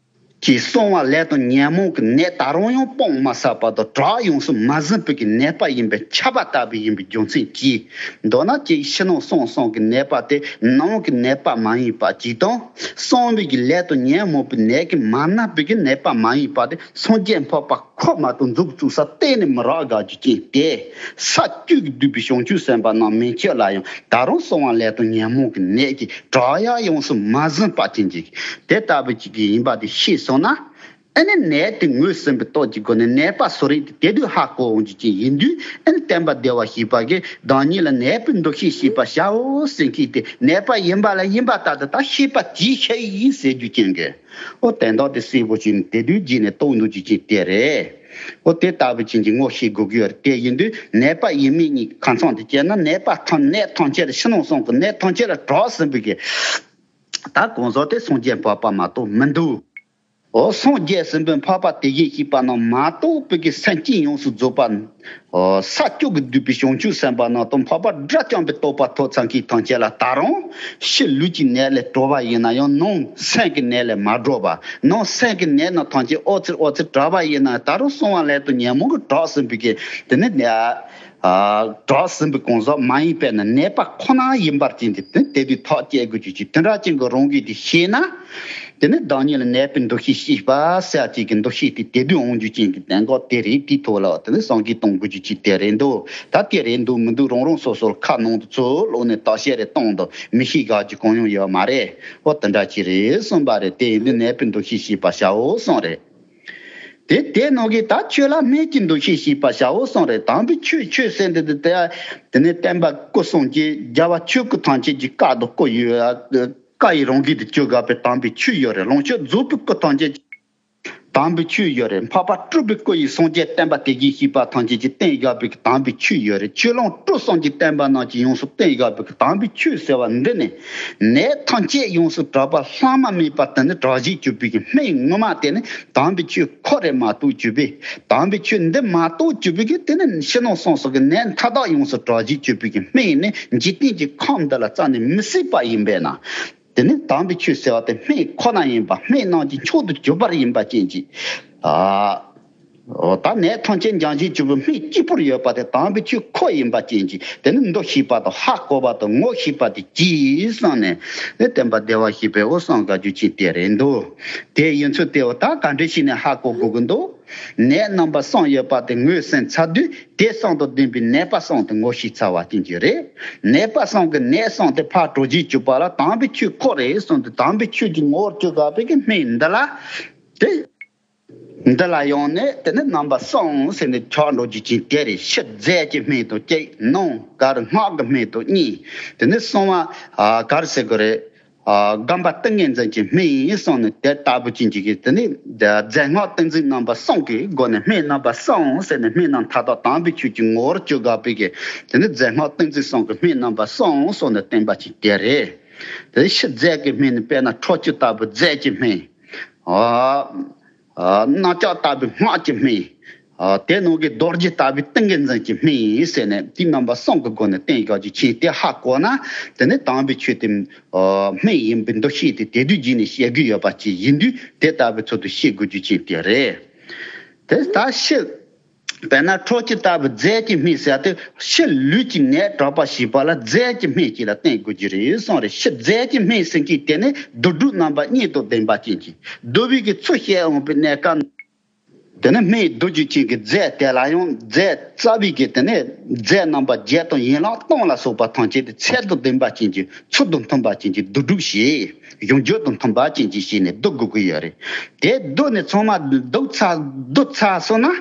ཀྱི་གསང་བ་ལས་དང་ཉོན་མོངས་ཀྱི་ནད་ད་རུང་ཡང་སྤོང་མ་ཚར་བ་དང་དྲག་ཡོངས་སུ་མ་ཟིན་པའི་གི་ནད་པ་ཡིན་པས་ཁྱབ་པ་ལྟ་བུ་ཡིན་པའི་རྒྱུ་མཚན་གྱིས། མདོར་ན་ཅིག་ཕྱི་ནང་གསང་གསུམ་གྱི་ནད་པ་དེ་ནང་གི་ནད་པ་མ་ཡིན་པ་གཅིག་དང་། གསང་བའི་གི་ལས་དང་ཉོན་མོངས་པའི་ནད་ཀྱིས་མ་མནར་བའི་གི་ནད་པ་མ་ཡིན་པ་དེ་སངས་རྒྱས་འཕགས་པ་ཁོ་མ་གཏོགས་མཛུབ་བཙུགས་ས་གཏན་ནས་མི་རག་དགའ་རྒྱུ་ཅན་ཏེ། ས་བཅུ་གིས་བསྡུས་པའི་བྱང་ཆུབ་སེམས་དཔའ་རྣམས་མན་ཆད་ལ་ཡང་ད་རུང་གསང་བ་ལས་དང་ཉོན་མོངས་ཀྱི་ནད་ཀྱིས་དྲག་ཡང་ཡོངས་སུ་མ་ཟིན་པ་ཅན་གྱི་དེ་ལྟ་བུ་ཅིག་གི་ཡིན་པ་དེ་ཤེས་སོང་ན། ཨ་ནི་ནད་དེ་ངོས་ཟིན་པའི་སྟོབས་ཀྱི་སྒོ་ནས་ནད་པ་སུ་རེད་དེ་དེ་དུས་ཧ་གོ་འོང་རྒྱུ་ཅན་ཡིན་དུས། ཨ་ནི་བསྟན་པ་བདེ་བར་གཤེགས་པ་གིས་བདག་ཉིད་ལ་ནད་པའི་འདུ་ཤེས་བསྐྱེད་པར་བྱའོ་ཟེར་མཁན་དེ་ནད་པ་ཡིན་པ་ལ་ཡིན་པ་ལྟར་དུ་ད་ཤེས་པ་གྱིས་ཤེས་ཡིན་ཟེར་རྒྱུ་ཅན་གྱི། ཨོ་དོན་དག་དེ་གསལ་པོ་ཅིག་ནི་དེ་དུས་རྗེས་ནས་རྟོགས་འདུག་རྒྱུ་ཅན་དེ་རེད། ཨོ་དེ་ལྟ་བུ་ཅན་གྱི་ངོ་ཤེས་དགོས་ཀྱི་ཡོད་རེད། དེ་ཡིན་དུས་ནད་པ་ཡིན་མིན་གཉིས་ཁ་ཚང་དུ་བཅད་ན་ནད་པ་ཐམས་ནད་ཐམས་ཅད་ལ་ཕྱི་ནང་གསང་གི་ནད་ཐམས་ཅད་ལ་དྲག་ཟིན་པའི་གི་ད་གང་ཟག་དེ་སངས་རྒྱས་འཕགས་པ་མ་གཏོགས་མི་འདུག་ཨོ་སངས་རྒྱས་ཟིན་པའི་འཕགས་པ་དེ་བཞིན་གཤེགས་པ་རྣམས་མ་གཏོགས་པའི་གི་སེམས་ཅན་ཡོངས་སུ་རྫོགས་པ། ཨོ་ས་བཅུ་གིས་བསྡུས་པའི་བྱང་ཆུབ་སེམས་དཔའ་རྣམས་དང་འཕགས་པ་དགྲ་བཅོམ་པའི་རྟོགས་པ་ཐོབ་ཚར་མཁན་ཐམས་ཅད་ལ་ད་རུང་ཕྱི་ལུས་ཀྱི་ནད་ལས་དྲག་པ་ཡིན་ན་ཡང་ནང་སེམས་ཀྱི་ནད་ལས་མ་དྲག་པ། ནང་སེམས་ཀྱི་ནད་རྣམས་ཐམས་ཅད་ཨོ་ཙི་ཨོ་ཙི་དྲག་པ་ཡིན་ན་ད་རུང་གསང་བ་ལས་དང་ཉོན་མོངས་ཀྱིས་དྲག་ཟིན་པའི་གི་དེ་ནི་ནད། ཨ་དྲག་ཟིན་པའི་གང་ཟག་མ་ཡིན་པས་ན་ནད་པ་ཁོ་ན་ཡིན་པར་བརྟེན་ཏེ་དེ་དེ་དུས་ཐག་བཅད་དགོས་རྒྱུ་ཅིག་དེ་འདྲ་ཅན་གྱི་རང་གིས་དེ་ཤེས་ན། དེ་ནི་བདག་ཉིད་ལ་ནད་པའི་འདུ་ཤེས་བསྐྱེད་པ་ཟེར་ཅིག་གི་འདུ་ཤེས་དེ་དེ་དུས་འོང་རྒྱུ་ཅན་གྱི་དོན་དག་དེ་རེད། དེའི་ཐོག་ལ་དེ་ནི་བསམ་གཞིག་གཏོང་དགོས་རྒྱུ་ཅིག་དེ་རེད་འདུག་ད་དེ་རེད་འདུག་མི་འདུག་རང་རང་སོ་སོར་ཁ་ནང་དུ་ཚུར་ལོག་ནས་བརྟག་དཔྱད་རེ་གཏོང་དང་མི་ཤེས་དགའ་རྒྱུ་གང་ཡང་ཡོད་མ་རེད། ཨོ་དེ་འདྲ་ཅིག་རེད་གསུངས་པ་རེད། དེ་ཡིན་དུས་ནད་པའི་འདུ་ཤེས་བསྐྱེད་པར་བྱའོ་གསུངས་རེད། དེ་དེ་ནང་གི་ད་ཆོས་ལ་སྨན་གྱི་འདུ་ཤེས་བསྐྱེད་པར་བྱའོ་གསུངས་རེད། དམ་པའི་ཆོས་ཆོས་ཟེར་འདི་དེ་དེ་ནས་བསྟན་པ་སྐུ་གསུམ་གྱི་རྒྱལ་བ་ཆོས་སྐུ་ཐམས་ཅད་ཀྱི་བཀའ་དང་སྐུ་ཡོད། བཀའ་ཡི་རང་གི་དེ་བཅོ་དགའ་བའི་དམ་པའི་ཆོས་ཡོད་རེད། ལོངས་སྤྱོད་རྫོགས་པའི་སྐུ་ཐམས་ཅད་ཀྱི་དམ་པའི་ཆོས་ཡོད་རེད། འཕགས་པ་སྤྲུལ་པའི་སྐུ་ཡི་སངས་རྒྱས་བསྟན་པ་དེ་བཞིན་གཤེགས་པ་ཐམས་ཅད་ཀྱི་བསྟན་དགའ་བའི་དམ་པའི་ཆོས་ཡོད་རེད། ཆོས་ལོངས་སྤྲུལ་གསུམ་གྱི་བསྟན་པ་རྣམས་ཀྱི་ཡོངས་སུ་བསྟན་དགའ་བའི་དམ་པའི་ཆོས་ཟེར་བ་འདི་ནི་ནད་ཐམས་ཅད་ཡོངས་སུ་དྲག་པ་ལྷག་མ་མེད་པ་དེ་ནི་དྲག་བྱེད་གྱུར་པའི་གི་སྨན་ངོ་མ་དེ་ནི་དམ་པའི་ཆོས་ཁོ་རེ་མ་གཏོགས་གྱུར་པའི། དམ་པའི་ཆོས་འདི་མ་གཏོགས་གྱུར་པའི་གི་དེ་ནི་ཕྱི་ནང་གསང་གསུམ་གྱི་ནད་མཐའ་དག་ཡོངས་སུ་དྲག་བྱེད་གྱུར་པའི་གི་སྨན་ནི་འཇིག་རྟེན་གྱི་ཁམས་འདི་ལ་རྩ་ནས་མི་སྲིད་པ་ཡིན་པས་ན། དེ་ནི་དམ་པའི་ཆོས་ཟེར་བ་དེ་སྨན་ཁོ་ན་ཡིན་པ། སྨན་རྣམས་ཀྱི་མཆོག་ཏུ་གྱུར་པ་ཡིན་པ་ཅན་གྱི། ཨ། འོ་ད་ནད་ཐམས་ཅད་འཇོམས་བྱེད་ཅིག་པུ་སྨན་གཅིག་པུར་ཡོད་པ་དེ་དམ་པའི་ཆོས་ཁོ་ཡིན་པ་ཅན་གྱི་དེ་ནི་འདུ་ཤེས་པ་དང་ཧ་གོ་བ་དང་ངོ་ཤེས་པ་དེ་གྱིས་གསུངས་ནས། ནི་བསྟན་པ་བདེ་བར་གཤེགས་པའི་འོ་གསུང་བཀའ་བརྒྱུད་ཅན་དེ་རེད་འདུག་དེ་ཡིན་ཚུལ་དེ་འོ་ད་ག་འདྲ་ཞིག་ནས་ཧ་གོ་དགོས་ཀྱི་འདུག་ནད་རྣམ་པ་གསུམ་ཡོད་པ་དེ་ངོས་ཟིན་ཚར་དུས་དེ་གསུམ་དང་ལྡན་པའི་ནད་པ་གསུམ་དེ་ངོ་ཤེས་ཚར་བ་ཅན་གྱི་རེད། ནད་པ་གསུམ་གྱི་ནད་གསུམ་དེ་ཕར་གྲོལ་བྱེད་ཅིག་པུ་ལ་དམ་པའི་ཆོས་ཁོ་རེད་གསུངས་ཏེ། དམ་པའི་ཆོས་ཀྱི་ངོ་བོར་གྱུར་པའི་གི་སྨན་འདི་ལ། དེ། འདི་ལ་ཡང་ནི་དེ་ནི་རྣམ་པ་གསུམ་ཟེར་ནས་ཆགས་འགྲོ་རྒྱུ་ཅན་དེ་རེད། ཕྱི་རྫས་ཀྱི་སྨན་དང་གཅིག་ནང་གར་སྔགས་ཀྱི་སྨན་དང་གཉིས། དེ་ནི་གསང་བ། ཨ། ག་རེ་ཟེར་དགོས་རེད། ཨ། སྒོམ་པ་ཏིང་ངེ་འཛིན་གྱི་སྨན་ཡིན་གསུངས་ནས། དེ་ལྟ་བུ་ཅན་གྱི་གི་དེ་ནི་རྫས་སྔགས་ཏིང་འཛིན་རྣམ་པ་གསུམ་གྱི་སྒོ་ནས་སྨན་རྣམ་པ་གསུམ་ཟེར་ནས་སྨན་རྣམས་མཐའ་དག་དམ་པའི་ཆོས་ཀྱི་ངོ་བོར་གྱུར་པའི་གི་དེ་ནི་རྫས་སྔགས་ཏིང་འཛིན་གསུམ་གྱི་སྨན་རྣམ་པ་གསུམ་གསུངས་ནས་བསྟན་པ་ཅན་དེ་རེད། དེ་ནི་ཕྱི་རྫས་ཀྱི་སྨན་ནི་དཔེར་ན་ཁྲག་སྐྱུག་ལྟ་བུ་རྫས་ཀྱི་སྨན། ཨ། ཨ། རྣག་ལྕགས་ལྟ་བུའི་སྔགས་ཀྱི་སྨན། ཨ། དེ་ནང་གི་རྡོ་རྗེ་ལྟ་བུའི་ཏིང་ངེ་འཛིན་གྱི་སྨན་ཡིན་ཟེར་ནས་དེ་རྣམ་པ་གསུམ་གྱི་སྒོ་ནས་བསྟན་བཞག་རྒྱུ་ཅན་དེ་ཧ་གོ་ན། དེ་ནི་དམ་པའི་ཆོས་དེ། ཨ། སྨན་ཡིན་པའི་འདུ་ཤེས་དེ་དེ་དུས་རྗེས་ནས་བྱེད་དགོས་ཡོད་པ་ཅིག་ཡིན་དུས་དེ་ལྟ་བུའི་ཚུལ་དུ་ཤེས་དགོས་རྒྱུ་ཅན་དེ་རེད། དེ་ལྟར་ཕྱི། དཔེར་ན་ཁྲག་སྐྱུག་ལྟ་བུའི་རྫས་ཀྱི་སྨན་ཟེར་ཏེ། ཕྱི་ལུས་ཀྱི་ནད་དྲག་པ་ཞི་བ་ལ་རྫས་ཀྱི་སྨན་གཅིག་ལ་བརྟེན་དགོས་ཀྱི་རེད་གསུངས་རེད། ཕྱི་རྫས་ཀྱི་སྨན་ཟེར་མཁན་དེ་ནི་བསྡུ་སྒྲུབ་རྣམ་པ་གཉིས་དང་ལྡན་པ་ཅན་གྱི་བསྡུ་བའི་གི་ཚུལ་བཤད་འོང་པའི་གནས་སྐབས། དེ་ནི་སྨན་བསྡུ་རྒྱུ་ཅན་གྱི་རྫས་དེ་ལ་ཡང་རྫས་རྩ་བའི་གི་དེ་ནི་རྫས་རྣམ་པ་བརྒྱད་དང་ཡན་ལག་སྟོང་ལ་སོགས་པ་ཐམས་ཅད་དེ་ཚད་དང་ལྡན་པ་ཅན་གྱི་ཚུལ་དང་མཐུན་པ་ཅན་གྱི་བསྡུ་སྒྲུབ་བྱེད། གཞུང་རྒྱུད་དང་མཐུན་པ་ཅན་གྱི་བྱས་ནས་བསྡུ་དགོས་ཀྱི་ཡོད་རེད། དེ་བསྡུ་ནས་ཚང་མ་བསྡུ་ཚར་བསྡུ་ཚར་སོང་ན།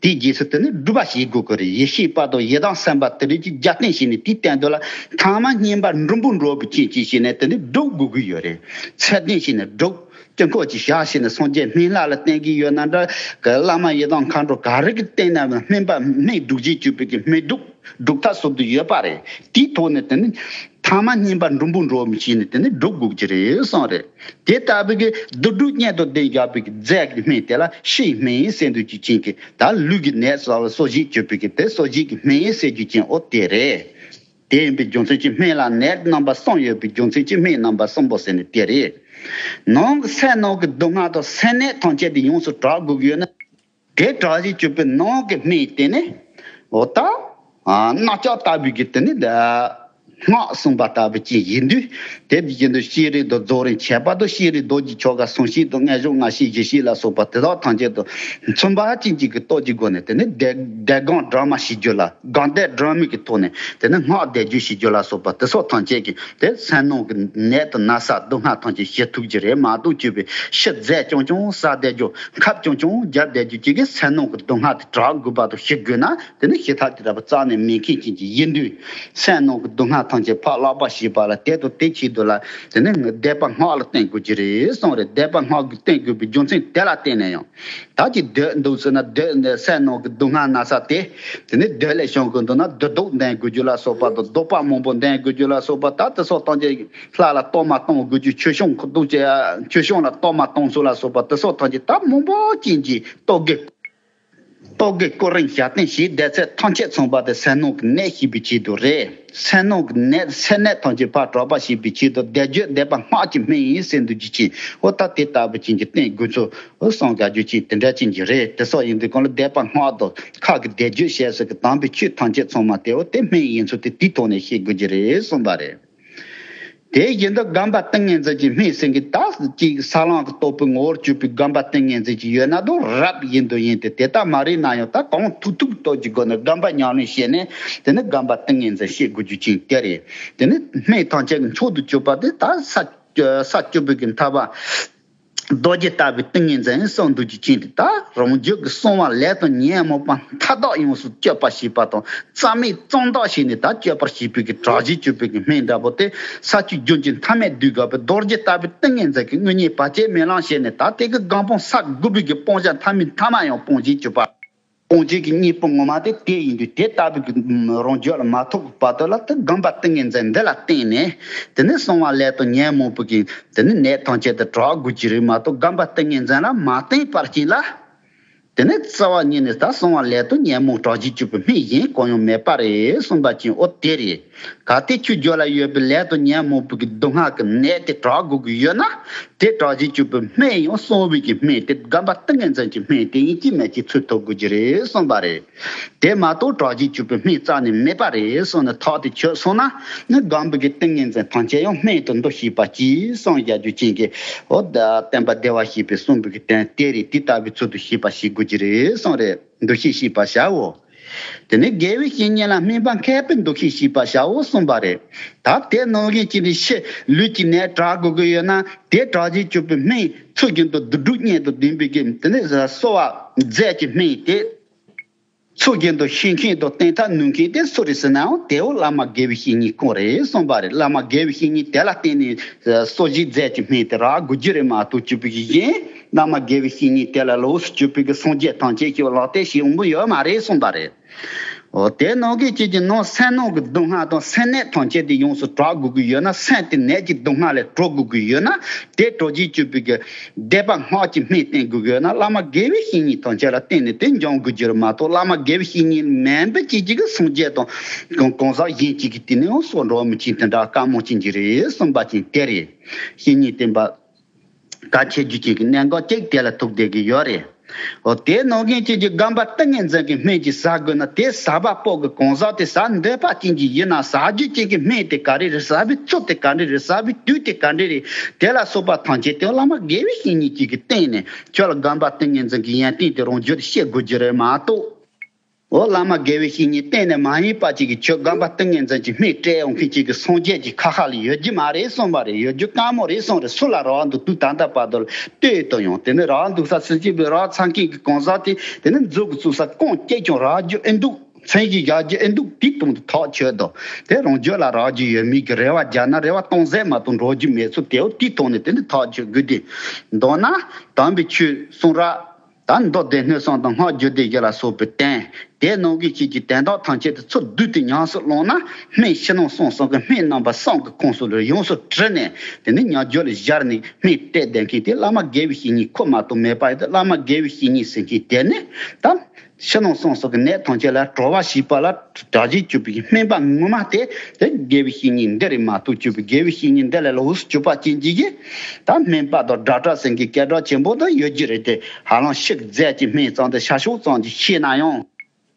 དེའི་རྗེས་སུ་དེ་ནི་སྒྲུབ་པ་བྱེད་དགོས་ཀྱི་རེད། ཡེ་ཤེས་དཔལ་དང་ཡི་དམ་སེམས་དཔའ་དེ་རིགས་ཀྱི་རྒྱབ་རྟེན་བྱས་ནས་དེའི་སྟེང་དུ་ལ་ཐ་མ་སྙིམ་པ་འབྲུམ་པོ་འགྲོ་བའི་ཆེད་ཀྱི་བྱས་ནས་དེ་ནི་སྒྲུབ་དགོས་ཀྱི་ཡོད་རེད། ཚད་ལྡན་བྱས་ནས་སྒྲུབ། དཀྱིལ་འཁོར་གྱི་ཞག་བྱས་ནས་སངས་རྒྱས་སྨན་བླ་ལ་བསྟེན་གྱི་ཡོད་ན་འདྲ། གི་བླ་མ་ཡི་དམ་མཁའ་འགྲོ་ག་རེ་གི་བསྟེན་ན་སྨན་པ་སྨན་སྒྲུབ་བྱེད་སྤྱོད་པའི་གི་སྨན་སྒྲུབ་སྒྲུབ་ཐབས་སོགས་དུ་ཡོད་པ་རེད། དེའི་ཐོག་ནས་དེ་ནི་ཐ་མ་སྙིམ་པ་འབྲུམ་པོ་འགྲོ་བའི་ཆེད་ནས་དེ་ནི་སྒྲུབ་དགོས་ཀྱི་རེད་གསུངས་རེད། དེ་ལྟ་བུའི་གི་བསྡུ་སྒྲུབ་གཉིས་དང་ལྡན་བཞག་པའི་གི་རྫས་ཀྱི་སྨན་དེ་ལ་ཕྱིའི་སྨན་ཟེར་འདུག་རྒྱུ་ཅན་གྱི་ད་ལུས་ཀྱི་ནད་གསོ་བ་གསོ་བྱེད་སྤྱོད་པའི་གི་དེ་གསོ་བྱེད་ཀྱི་སྨན་ཟེར་རྒྱུ་ཅན་འོ་དེ་རེད། དེ་ཡིན་པའི་རྒྱུ་མཚན་གྱིས་སྨན་ལ་ནད་རྣམ་པ་གསུམ་ཡོད་པའི་རྒྱུ་མཚན་གྱིས་སྨན་རྣམ་པ་གསུམ་པོ་ཟེར་ནས་དེ་རེད། ནང་གི་སེམས་ནང་གི་སྡུག་བསྔལ་དང་སེམས་ནད་ཐམས་ཅད་དེ་ཡོངས་སུ་དྲག་དགོས་ཀྱི་ཡོད་ན། དེ་དྲག་བྱེད་སྤྱོད་པའི་ནང་གི་སྨན་དེ་ནི། འོ་ད། ཨ། རྣག་ལྕགས་ལྟ་བུའི་གི་དེ་ནི། སྔགས་གསུངས་པ་ལྟ་བུ་ཅིག་ཡིན་དུས། དེ་བཞིན་དུ་ཤེས་རིག་དང་རྫོགས་རིམ་ཁྱད་པར་དུ་ཤེས་རིག་རྡོ་རྗེ་ཆོ་ག་གསུང་བཤད་དང་མངོན་བརྗོད་སྔགས་བཤད་ཞལ་བཤད་ལ་སོགས་པ་དེ་དག་ཐམས་ཅད་དུ་མཚོན་པ་ཅན་གྱི་གི་སྟོབས་ཀྱི་སྒོ་ནས་དེ་ནི་བཟླས་བཟླས་སྒོམ་སྦྲགས་མ་བྱེད་རྒྱུ་ལ་སྒོམ་བཟླས་སྦྲགས་མའི་གི་ཐོག་ནས་དེ་ནི་སྔགས་བཟླས་བརྗོད་བྱེད་རྒྱུ་ལ་སོགས་པ་དེ་སོགས་ཐམས་ཅད་ཀྱིས་དེ་སེམས་ནང་གི་ནད་དང་ན་ཚ་སྡུག་བསྔལ་ཐམས་ཅད་ཞི་ཐུབ་ཀྱི་རེད་མ་གཏོགས་སྤྱོད་པའི་ཕྱི་རྫས་རྐྱང་རྐྱང་བསལ་བསྡད་རྒྱུ་ཁབ་རྐྱང་རྐྱང་བརྒྱབ་བསྡད་རྒྱུ་གཅིག་གིས་སེམས་ནང་གི་སྡུག་བསྔལ་དེ་དྲག་དགོས་པ་དང་ཞི་དགོས་ན། དེ་ནི་ཞི་ཐབས་ཀྱི་རེ་བ་རྩ་ནས་མེད་མཁན་ཅན་གྱི་ཡིན་དུས། སེམས་ནང་གི་སྡུག་བསྔལ་ཐམས་ཅད་ཕར་བརླག་པ་ཞེས་པ་ལ་དེ་དང་དེ་ཆེད་དུ་ལ་དེ་ནི་བཟླས་པ་སྔགས་ལ་བརྟེན་དགོས་ཀྱི་རེད་གསུངས་རེད། བཟླས་པ་སྔགས་ཀྱིས་བརྟེན་དགོས་པའི་རྒྱུ་མཚན་དེ་ལ་བརྟེན་ནས་ཡང་། ད་ཅི་སྡོད་འདུག་ཟེར་ན་སྡོད་ནས་སེམས་ནང་གི་སྡུག་བསྔལ་ན་ཚ་དེ་དེ་ནི་སྡོད་ལས་བྱུང་གི་འདུག་ན་སྡོད་ལྡོག་འདོན་དགོས་རྒྱུ་ལ་སོགས་པ་དང་ལྡོག་པ་མང་པོ་འདོན་དགོས་རྒྱུ་ལ་སོགས་པ་ད་དེ་སོགས་ཐམས་ཅད་ལྷ་ལ་གཏོར་མ་གཏོང་དགོས་རྒྱུ་ཆོས་སྐྱོང་ཁུ་རྡོ་ཆེ་ཆོས་སྐྱོང་ལ་གཏོར་མ་གཏོང་ཚུལ་ལ་སོགས་པ་དེ་སོགས་ཐམས་ཅད་ད་མང་པོ་ཅན་གྱི་རྟོག་གེ། རྟོག་གེ་ཀོ་རིན་ཞབས་བརྟན་ཞེས་བཟླས་ཚད་ཐམས་ཅད་མཚུངས་པ་དེ་སེམས་ནང་གི་ནད་ཞི་བའི་ཆེད་དུ་རེད། སེམས་ནང་གི་ནད་སེམས་ནད་ཐམས་ཅད་ཕར་དྲག་པ་ཞི་བའི་ཆེད་དུ་བཟླས་བརྗོད་བཟླས་པ་སྔགས་ཀྱི་སྨན་ཡིན་ཟེར་འདུག་རྒྱུ་ཅན་འོ་ད་དེ་ལྟ་བུ་ཅན་གྱི་བསྟེན་དགོས་ཚུལ་འོ་གསུང་བྱ་རྒྱུ་ཅན་དེ་འདྲ་ཅན་གྱི་རེད། དེ་སོགས་ཡིན་དུས་གང་ལ་བཟླས་པ་སྔགས་དང་ཁ་གི་བཟླས་བརྗོད་བྱས་ཟེར་གི་དམ་པའི་ཆོས་ཐམས་ཅད་ཚང་མ་དེ་འོ་དེ་སྨན་ཡིན་ཚུལ་དེ་དེའི་ཐོག་ནས་ཤེས་དགོས་ཀྱི་རེད་གསུངས་པ་རེད། དེ་བཞིན་དུ་སྒོམ་པ་ཏིང་ངེ་འཛིན་གྱི་སྨན་ཟེར་གྱི་ད་ཅིག་ས་ལམ་གྱི་རྟོགས་པའི་ངོ་བོར་གྱུར་པའི་སྒོམ་པ་ཏིང་ངེ་འཛིན་གྱི་ཡོད་ན་དུ་རབ་ཡིན་དུ་ཡིན་ཏེ་དེ་ལྟ་མ་རེད་ན་ཡང་ད་གང་ཐུབ་ཐུབ་སྟོབས་ཀྱི་སྒོ་ནས་སྒོམ་པ་ཉམས་ལེན་བྱས་ནས་དེ་ནི་སྒོམ་པ་ཏིང་ངེ་འཛིན་ཤེས་དགོས་རྒྱུ་ཅན་དེ་རེད། དེ་ནི་སྨན་ཐམས་ཅད་ཀྱི་མཆོག་ཏུ་གྱུར་པ་དེ་ད་ས་ས་བཅུ་པའི་གི་མཐའ་པ། རྡོ་རྗེ་ལྟ་བུའི་ཏིང་ངེ་འཛིན་གསུངས་འདུག་རྒྱུ་ཅན་དེ་ད་རང་རྒྱུད་ཀྱི་གསང་བ་ལས་དང་ཉོན་མོངས་པ་མཐའ་དག་ཡོངས་སུ་གཅོད་པར་བྱེད་པ་དང་རྩ་མེད་གཙང་དག་བྱས་ནས་ད་གཅོད་པར་བྱེད་པའི་གི་དྲག་ཤུལ་གཅོད་པའི་གི་སྨན་འདྲ་པོ་དེ་ས་བཅུ་རྒྱུན་གྱི་མཐའ་མེད་བསྡུས་དགོས་པའི་རྡོ་རྗེ་ལྟ་བུའི་ཏིང་ངེ་འཛིན་གྱི་དངོས་གཉེན་བར་ཆད་མེད་ལམ་བྱས་ནས་ད་དེ་གི་སྒོམ་སྤང་ས་དགུ་པའི་གི་སྤང་བྱ་མཐའ་མེད་མཐའ་མ་ཡང་སྤོང་བྱེད་གཅོད་པ། སྤོང་བྱེད་ཀྱི་གཉེན་པོ་ངོ་མ་དེ་དེ་ཡིན་དུས་དེ་ལྟ་བུའི་གི་རང་རྒྱུད་ལ་མ་ཐོབ་ཀྱི་བར་དུ་ལ་དེ་སྒོམ་པ་ཏིང་ངེ་འཛིན་འདི་ལ་བརྟེན་ནས་དེ་ནི་གསང་བ་ལས་དང་ཉོན་མོངས་པའི་གི་དེ་ནི་ནད་ཐམས་ཅད་དེ་དྲག་དགོས་ཀྱི་རེད་མ་གཏོགས་སྒོམ་པ་ཏིང་ངེ་འཛིན་ལ་མ་བརྟེན་པར་གྱིས་ལ། དེ་ནི་རྩ་བ་ཉིད་ནས་ད་གསང་བ་ལས་དང་ཉོན་མོངས་དྲག་ཤུལ་གཅོད་པའི་སྨན་གཞན་གང་ཡང་མེད་པ་རེད་གསུངས་པ་ཅན་འོ་དེ་རེད། གལ་ཏེ་ཁྱོད་རྒྱུད་ལ་ཡོད་པའི་ལས་དང་ཉོན་མོངས་པའི་གི་སྡུག་བསྔལ་གྱི་ནད་དེ་དྲག་དགོས་ཀྱི་ཡོད་ན། དེ་དྲག་བྱེད་བཅུག་པའི་སྨན་ཡང་གསང་བའི་གི་སྨན་དེ་སྒོམ་པ་ཏིང་ངེ་འཛིན་གྱི་སྨན་དེ་ཡིན་གཅིག་མིན་གཅིག་འཚོལ་ཐུབ་དགོས་ཀྱི་རེད་གསུངས་པ་རེད། དེ་མ་གཏོགས་དྲག་བྱེད་བཅུག་པའི་སྨན་རྩ་ནས་མེད་པ་རེད་གསུངས་ནས་ཐག་དེ་ཆོད་སོང་ན། ནི་སྒོམ་པའི་གི་ཏིང་ངེ་འཛིན་ཐམས་ཅད་ཡང་སྨན་དུ་འདུ་ཤེས་པ་གྱིས་གསུངས་བཞག་རྒྱུ་ཅན་གྱི། འོ་ད་བསྟན་པ་བདེ་བར་གཤེགས་པས་གསུངས་པའི་གི་དོན་དེ་རེད། དེ་ལྟ་བུའི་ཚུལ་དུ་ཤེས་པ་ཞིག་དགོས་ཀྱི་རེད་གསུངས་རེད། འདུ་ཤེས་ཤེས་པར་བྱའོ། དེ་ནས་དགེ་བའི་བཤེས་གཉེན་ལ་སྨན་པ་མཁས་པའི་འདུ་ཤེས་ཤེས་པར་བྱའོ་གསུངས་པ་རེད། ད་དེ་ནང་བཞིན་གྱི་ནི་ཕྱི་ལུས་ཀྱི་ནད་དྲག་དགོས་ཀྱི་ཡོད་ན། དེ་དྲག་བྱེད་བཅུག་པའི་སྨན་ཚུལ་བཞིན་དུ་བསྡུ་སྒྲུབ་གཉེན་དུ་ལྡན་པའི་གི་དེ་ནས་གསོ་བ་རྫས་ཀྱི་སྨན་དེ་ཚུལ་བཞིན་དུ་ཤེས་མཁན་དང་བསྟེན་ཐབས་ནུས་མཁན་དེ་སུ་རེད་ཟེར་ནའང་དེའོ་བླ་མ་དགེ་བའི་བཤེས་གཉེན་ཁོ་རེད་གསུངས་པ་རེད། བླ་མ་དགེ་བའི་བཤེས་གཉེན་དེ་ལ་བརྟེན་ནས་གསོ་བྱེད་རྫས་ཀྱི་སྨན་དེ་རག་དགོས་རྒྱུ་རེད་མ་གཏོགས་བཅུག་པའི་གི་གཞན། བླ་མ་དགེ་བའི་བཤེས་གཉེན་དེ་ལ་ལོགས་སུ་བཅུག་པའི་གི་སངས་རྒྱས་ཐམས་ཅད་ཀྱི་ལག་རྟེན་ཞིག་འོང་པོ་ཡོད་མ་རེད་གསུངས་པ་རེད། འོ་དེ་ནང་གི་ཅིག་གི་ནང་སེམས་ནང་གི་སྡུག་བསྔལ་དང་སེམས་ནད་ཐམས་ཅད་དེ་ཡོངས་སུ་དྲག་དགོས་ཀྱི་ཡོད་ན། སེམས་དེ་ནད་ཀྱི་སྡུག་བསྔལ་ལས་གྲོལ་དགོས་ཀྱི་ཡོད་ན། དེ་གྲོལ་བྱེད་བཅུག་པའི་གི་བཟླས་པ་སྔགས་ཀྱི་སྨན་བསྟེན་དགོས་ཀྱི་ཡོད་ན། བླ་མ་དགེ་བའི་བཤེས་གཉེན་ཐམས་ཅད་ལ་བརྟེན་ནས་དེ་འབྱུང་དགོས་ཀྱི་རེད་མ་གཏོགས། བླ་མ་དགེ་བའི་བཤེས་གཉེན་མིན་པའི་ཅིག་གཅིག་གི་སངས་རྒྱས་དང་གང་གང་ཟག་གཞན་གཅིག་གི་དེ་ནས་ཡང་སོགས་འགྲོ་བ་མི་ཆེན་དེ་འདྲ་དཀའ་མོ་ཅན་གྱི་རེད་གསུངས་པ་ཅན་དེ་རེད། བཤེས་གཉེན་བསྟེན་པ། དཀའ་ཆེ་རྒྱུ་ཅན་གྱི་གནད་འགག་ཅིག་དེ་ལ་ཐུག་བསྡད་ཀྱི་ཡོད་རེད། འོ་དེ་ནང་བཞིན་ཅིག་གི་སྒོམ་པ་ཏིང་ངེ་འཛིན་གྱི་སྨན་གྱིས་ཟ་དགོས་ན། དེ་ཟ་བ་པོ་གི་གང་ཟག་དེ་ཟ་འདོད་པ་ཅན་གྱི་ཡིན་ན། ཟ་རྒྱུ་ཅན་གྱི་སྨན་དེ་ག་རེ་རེད། ཟ་བའི་ཚུལ་དེ་ག་འདྲ་རེད། ཟ་བའི་དུས་དེ་ག་འདྲ་རེད། དེ་ལ་སོགས་པ་ཐམས་ཅད་དེ་བླ་མ་དགེ་བའི་བཤེས་གཉེན་ཅིག་གིས་བསྟེན་ནས་ཁྱོད་ལ་སྒོམ་པ་ཏིང་ངེ་འཛིན་གྱི་ཡོན་ཏན་དེ་རང་རྒྱུད་དུ་སྐྱེ་དགོས་ཀྱི་རེད་མ་གཏོགས། འོ་བླ་མ་དགེ་བའི་བཤེས་གཉེན་བསྟེན་ནས་མ་ཡིན་པ་ཅིག་གིས་ཁྱོད་སྒོམ་པ་ཏིང་ངེ་འཛིན་གྱི་སྨན་སྤྲད་ཡོང་མཁན་ཅིག་གི་སངས་རྒྱས་ཀྱི་ཁ་ཁ་ལ་ཡོད་རྒྱུ་མ་རེད་གསུངས་པ་རེད། ཡོད་རྒྱུ་དཀའ་མོ་རེད་གསུངས་རེད། སུ་ལ་རག་འདུག་དུས་ད་ལྟ་བར་དུ་ལ་ལྟོས་དང་ཡང་དེ་ནས་རག་འདུག་ས་སུ་ཅིག་པའི་རག་ཚང་མཁན་གྱི་གང་ཟག་དེ་དེ་ནས་མཛུབ་གུ་བཙུགས་ས་རྐང་བཅད་ཀྱང་རག་རྒྱུ་ཨེ་འདུག་མཚན་གཞི་བཞག་རྒྱུ་ཨེ་འདུག་དེ་དང་དུ་ཐག་ཆོད་དོ། དེ་རང་རྒྱུད་ལ་རག་རྒྱུ་ཡོད་མེད་ཀྱི་རེ་བ་རྒྱག་ན་རེ་བ་སྟོང་ཟད་མ་གཏོགས་འགྲོ་རྒྱུ་མེད་ཚུལ་དེའོ། དེ་ཐོག་ནས་དེ་ནས་ཐག་ཆོད་དགོས་ཏེ། མདོར་ན་དམ་པའི་ཆོས་གསུང་རབ། ད་མདོ་སྡེ་སྣོད་གསུམ་དང་སྔགས་རྒྱུད་སྡེ་བཞི་ལ་སོགས་པའི་དོན། དེ་ནང་གི་ཆོས་ཀྱི་དོན་དག་ཐམས་ཅད་དེ་ཚུར་བསྡུས་ཏེ་ཉམས་སུ་བླངས་ན། སྨན་ཕྱི་ནང་གསང་གསུམ་གྱི་སྨན་རྣམ་པ་གསུམ་གྱི་ཁོངས་སུ་ལ་ཡོངས་སུ་གྲུབ་ནས། དེ་ནི་ཉམས་རྒྱུད་ལ་སྦྱར་ནས་སྨན་སྤྲད་བསྡད་མཁན་དེ་བླ་མ་དགེ་བའི་བཤེས་གཉེན་ཁོ་མ་གཏོགས་མེད་པ་ཡིན་ཏེ། བླ་མ་དགེ་བའི་བཤེས་གཉེན་ཟེར་མཁན་དེ་ནི་ད་ཕྱི་ནང་གསང་གསུམ་གྱི་ནད་ཐམས་ཅད་ལ་གྲོལ་བ་ཞེས་པ་ལ་དྲག་བྱེད་བཅུག་པའི་སྨན་པ་ངོ་མ་དེ། དེ་དགེ་བའི་བཤེས་གཉེན་འདི་རེད་མ་གཏོགས། བཅུག་པའི་དགེ་བའི་བཤེས་གཉེན་འདི་ལ་ལོགས་སུ་བཅུག་པ་ཅན་གྱི་གི་ད་སྨན་པ་དང་ཌོག་ཊར་ཟེར་མཁན་སྐད་གྲགས་ཆེན་པོ་དེ་ཡོད་ཀྱི་རེད་དེ། ཧ་ལམ་ཕྱི་རྫས་ཀྱི་སྨན་ཙམ་དང་ཤ་ཤུགས་ཙམ་གྱིས་ཤེས་ན་ཡང་།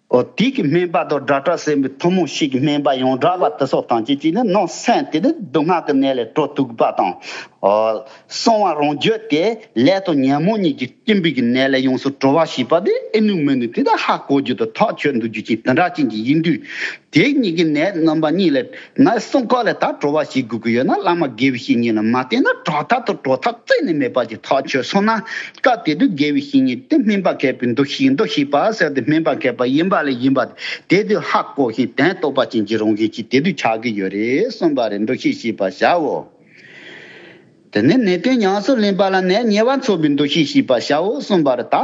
འོ་དེ་གི་སྨན་པ་དང་ཌོག་ཊར་ཟེར་བའི་ཐུན་མོང་ཕྱི་གི་སྨན་པ་ཡོངས་གྲགས་པ་དེ་ཚོ་ཐམས་ཅད་ཀྱིས་ནི་ནང་སེམས་དེ་ནི་སྡུག་བསྔལ་གྱི་ནད་ལས་གྲོལ་ཐུབ་པ་དང་། འོ་གསང་བ་རང་རྒྱུད་དེ་ལས་དང་ཉོན་མོངས་གཉིས་ཀྱི་སྐྱེ་འབུ་གི་ནད་ལས་ཡོངས་སུ་གྲོལ་བ་ཞེས་པ་དེ་ཨེ་ནུས་མི་ནུས་དེ་ད་ཧ་གོ་རྒྱུ་དང་ཐག་ཆོད་འདུག་རྒྱུ་ཅན་དེ་འདྲ་ཅན་གྱི་ཡིན་དུས། དེ་གཉིས་ཀྱི་ནད་རྣམ་པ་གཉིས་ལས་ནད་གསུམ་ཀ་ལས་ད་གྲོལ་བ་ཞིག་དགོས་ཀྱི་ཡོད་ན། བླ་མ་དགེ་བའི་བཤེས་གཉེན་ལ་མ་བསྟེན་ན་གྲོལ་ཐབས་དང་གྲོལ་ཐབས་རྩད་ནས་མེད་པ་ཅིག་ཐག་ཆོད་སོང་ན། སྐབས་དེ་དུས་དགེ་བའི་བཤེས་གཉེན་དེ་སྨན་པ་མཁས་པའི་འདུ་ཤེས། འདུ་ཤེས་པ་ཟེར་ཏེ་སྨན་པ་མཁས་པ་ཡིན་པ་ལས་ཡིན་པ་དེ་དུས་ཧ་གོ་ཞིང་དོན་རྟོགས་པ་ཅན་གྱི་རང་བཞིན་གྱིས་དེ་དུས་ཆགས་ཀྱི་ཡོད་རེད་གསུངས་པ་རེད། འདུ་ཤེས་ཤེས་པར་བྱའོ། དེ་ནས་ནན་ཏན་ཉམས་སུ་ལེན་པ་ལ་ནད་ཉེ་བར་འཚོ་བའི་འདུ་ཤེས་ཤེས་པར་བྱའོ་གསུངས་པ་རེད། ད་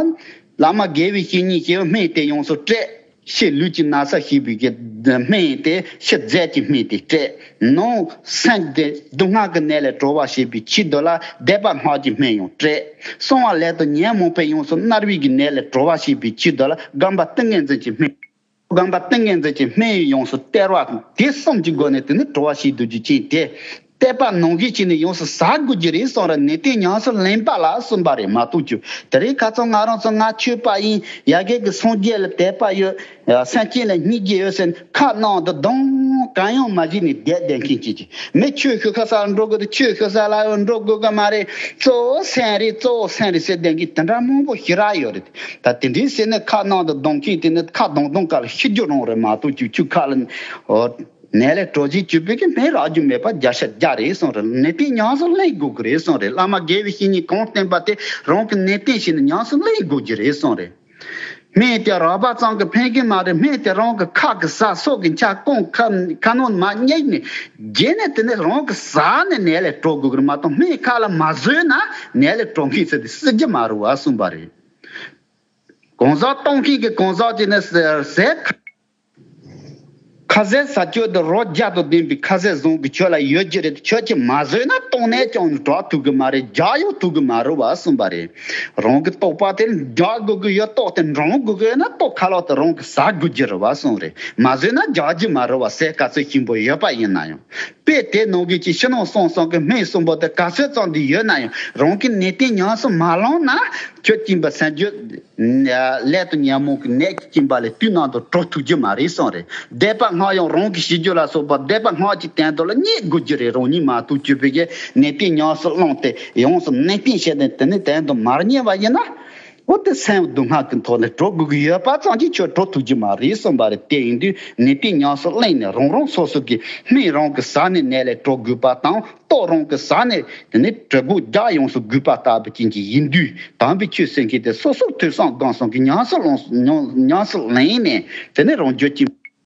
བླ་མ་དགེ་བའི་བཤེས་གཉེན་ཞེས་པའི་སྨན་དེ་ཡོངས་སུ་སྤྲད། ཕྱི་ལུས་ཀྱི་ན་ཚ་ཞི་བའི་གི་སྨན་དེ། ཕྱི་རྫས་ཀྱི་སྨན་དེ་སྤྲད། ནང་སེམས་དེ་སྡུག་བསྔལ་གྱི་ནད་ལས་གྲོལ་བ་བྱེད་པའི་ཆེད་དུ་ལ་བཟླས་པ་སྔགས་ཀྱི་སྨན་ཡང་སྤྲད། གསང་བ་ལས་དང་ཉོན་མོངས་པས་ཡོངས་སུ་མནར་བའི་གི་ནད་ལས་གྲོལ་བ་བྱེད་པའི་ཆེད་དུ་ལ་སྒོམ་པ་ཏིང་ངེ་འཛིན་གྱི་སྨན། སྒོམ་པ་ཏིང་ངེ་འཛིན་གྱི་སྨན་ཡོངས་སུ་སྟེར་བ་དེ་གསུམ་གྱི་སྒོ་ནས་དེ་ནི་གྲོལ་བ་བྱེད་དུ་རྒྱུ་ཅན་དེ། བཟླས་པ་ནང་བཞིན་བྱས་ནས་ཡོངས་སུ་ཟ་དགོས་ཀྱི་རེད་གསུངས་རེད། ནན་ཏན་ཉམས་སུ་ལེན་པ་ལ་གསུངས་པ་རེད་མ་གཏོགས། ཁྱོད་དེ་རིང་ཁ་སང་ང་རང་ཚོ་ང་ཆོས་པ་ཡིན། ཡ་གི་གི་སངས་རྒྱས་ལ་དད་པ་ཡོད། སེམས་ཅན་ལ་སྙིང་རྗེ་ཡོད་ཟེར་ནས་ཁ་ནང་དུ་གདོང་གང་ཡང་མ་བྱས་ནས་བསྡད་བསྡད་མཁན་ཅིག་ཅིག་མི་ཆོས་ཞུ་ས་ལ་འགྲོ་དགོས་དེ། ཆོས་ཞུ་ས་ལ་འགྲོ་དགོས་གི་མ་རེད། གཙོ་བོ་སེམས་རེད། གཙོ་བོ་སེམས་རེད་ཟེར་བསྡད་མཁན་དེ་འདྲ་མང་པོ་ཞེ་དྲག་ཡོད་རེད། ད་དེ་འདྲའི་ཟེར་ནས་ཁ་ནང་དུ་གདོང་མཁན་དེ་ནི་ཁ་གདོང་གདོང་ཁ་ལ་ཤི་རྒྱུ་རང་རེད་མ་གཏོགས། ཁྱོད་ཁྱོད་ཁ་ལ་འོ་ནད་ལས་གྲོལ་བྱེད་བཅུག་པའི་གི་སྨན་རག་རྒྱུ་མེད་པ་བརྒྱ་ཆ་བརྒྱ་རེད་གསུངས་རེད། ནན་ཏན་ཉམས་སུ་ལེན་དགོས་ཀྱི་རེད་གསུངས་རེད། བླ་མ་དགེ་བའི་བཤེས་གཉེན་གང་བསྟེན་པ་དེ་རང་གིས་ནན་ཏན་བྱས་ནས་ཉམས་སུ་ལེན་དགོས་ཀྱི་རེད་གསུངས་རེད། སྨན་དེ་རག་པ་ཙམ་གྱིས་ཕན་གྱི་མ་རེད། སྨན་དེ་རང་གི་ཁ་གི་ཟ་སོགས་ཀྱི་འཁྱག་ཀོང་ཁ་ཁ་ནང་མར་བསྙལ་ནས་རྗེས་ནས་དེ་ནས་རང་གིས་ཟ་ནས་ནད་ལས་གྲོལ་དགོས་ཀྱི་རེད་མ་གཏོགས། སྨན་ཁ་ལ་མ་ཟོས་ན་ནད་ལས་གྲོལ་མཁན་ཟེར་དེ་སྲིད་རྒྱུ་མ་རེད་བ་གསུངས་པ་རེད། གང་ཟག་གཏོང་མཁན་གྱི་གང་ཟག་དེ་ནི་ཟས་ཟས་ཁ། ཁ་ཟས་ཟ་རྒྱུ་དེ་རོ་བརྒྱ་དང་ལྡན་པའི་ཁ་ཟས་བཟང་གི་ཁྱོད་ལ་ཡོད་ཀྱི་རེད། ཁྱོད་ཀྱིས་མ་ཟོས་ན་བཏང་ནས་ཀྱང་དྲག་ཐུབ་གི་མ་རེད། རྒྱག་ཡང་ཐུབ་གི་མ་རེད་བ་གསུངས་པ་རེད། རང་གི་རྟོགས་པ་དེ་རྒྱག་དགོས་ཀྱི་ཡོད། རྟོགས་དེ་འདྲོང་དགོས་ཀྱི་ཡོད་ན་རྟོགས་ཁ་ལག་དེ་རང་གིས་ཟ་དགོས་ཀྱི་རེད་བ་གསུངས་རེད། མ་ཟོས་ན་རྒྱག་རྒྱུ་མ་རེད་བ། ཟས་ག་ཚོད་ཞིམ་པོ་ཡོད་པ་ཡིན་ན་ཡང་། དཔེ་དེ་ནང་གི་ཅི་ཕྱི་ནང་གསང་གསུམ་གྱི་སྨན་གསུམ་པོ་དེ་ག་ཚོད་ཙམ་དེ་ཡོད་ན་ཡང་། རང་གི་ནད་རྟེན་ཉམས་སུ་མ་བླངས་ན། ཁྱོད་སྐྱིན་པ་སེམས་རྒྱུད་ལས་དང་ཉོན་མོངས་ཀྱི་ནད་ཀྱི་སྐྱིན་པ་ལས་དུས་ནང་དུ་གྲོལ་ཐུབ་ཀྱི་མ་རེད་གསུངས་རེད། བཟླས་པ་སྔགས་ཡང་རང་གི་ཞི་རྒྱུ་ལ་སོགས་པ་བཟླས་པ་སྔགས་ཀྱི་སྟེང་དུ་ལ་རྙེད་དགོས་ཀྱི་རེད། རང་ཉིད་མ་གཏོགས་གྱུར་པའི་གི་ནད་རྟེན་ཉམས་སུ་བླངས་ཏེ་ཡོངས་སུ་ནན་ཏན་བྱས་ཏེ་དེ་ནས་དོན་དུ་མ་གཉེར་བ་ཡིན་ན། འོ་དེ་སེམས་སྡུག་བསྔལ་གྱི་ཐོག་ནས་གྲོལ་དགོས་ཀྱི་ཡོད་པ་ཙམ་གྱིས་ཁྱོད་གྲོལ་ཐུབ་ཀྱི་མ་རེད་གསུངས་པ་རེད། དེ་ཡིན་དུས་ནད་རྟེན་ཉམས་སུ་བླངས་ནས་རང་རང་སོ་སོ་གི་སྨན་རང་གིས་ཟ་ནས་ནད་ལས་གྲོལ་དགོས་པ་དང་། རྟོགས་རང་གིས་ཟ་ནས་དེ་ནས་གྲོལ་དགོས། རྒྱག་ཡོངས་སུ་དགོས་པ་ལྟ་བུ་ཅན་གྱི་ཡིན་དུས། དམ་པའི་ཆོས་ཟེར་མཁན་དེ་སོ་སོར་ཐོས་བསམ་སྒོམ་གསུམ་གྱིས་ཉམས་སུ་བླངས་ཉམས་ཉམས་སུ་ལེན་ནས་དེ་ནས་རང་རྒྱུད་ཀྱི་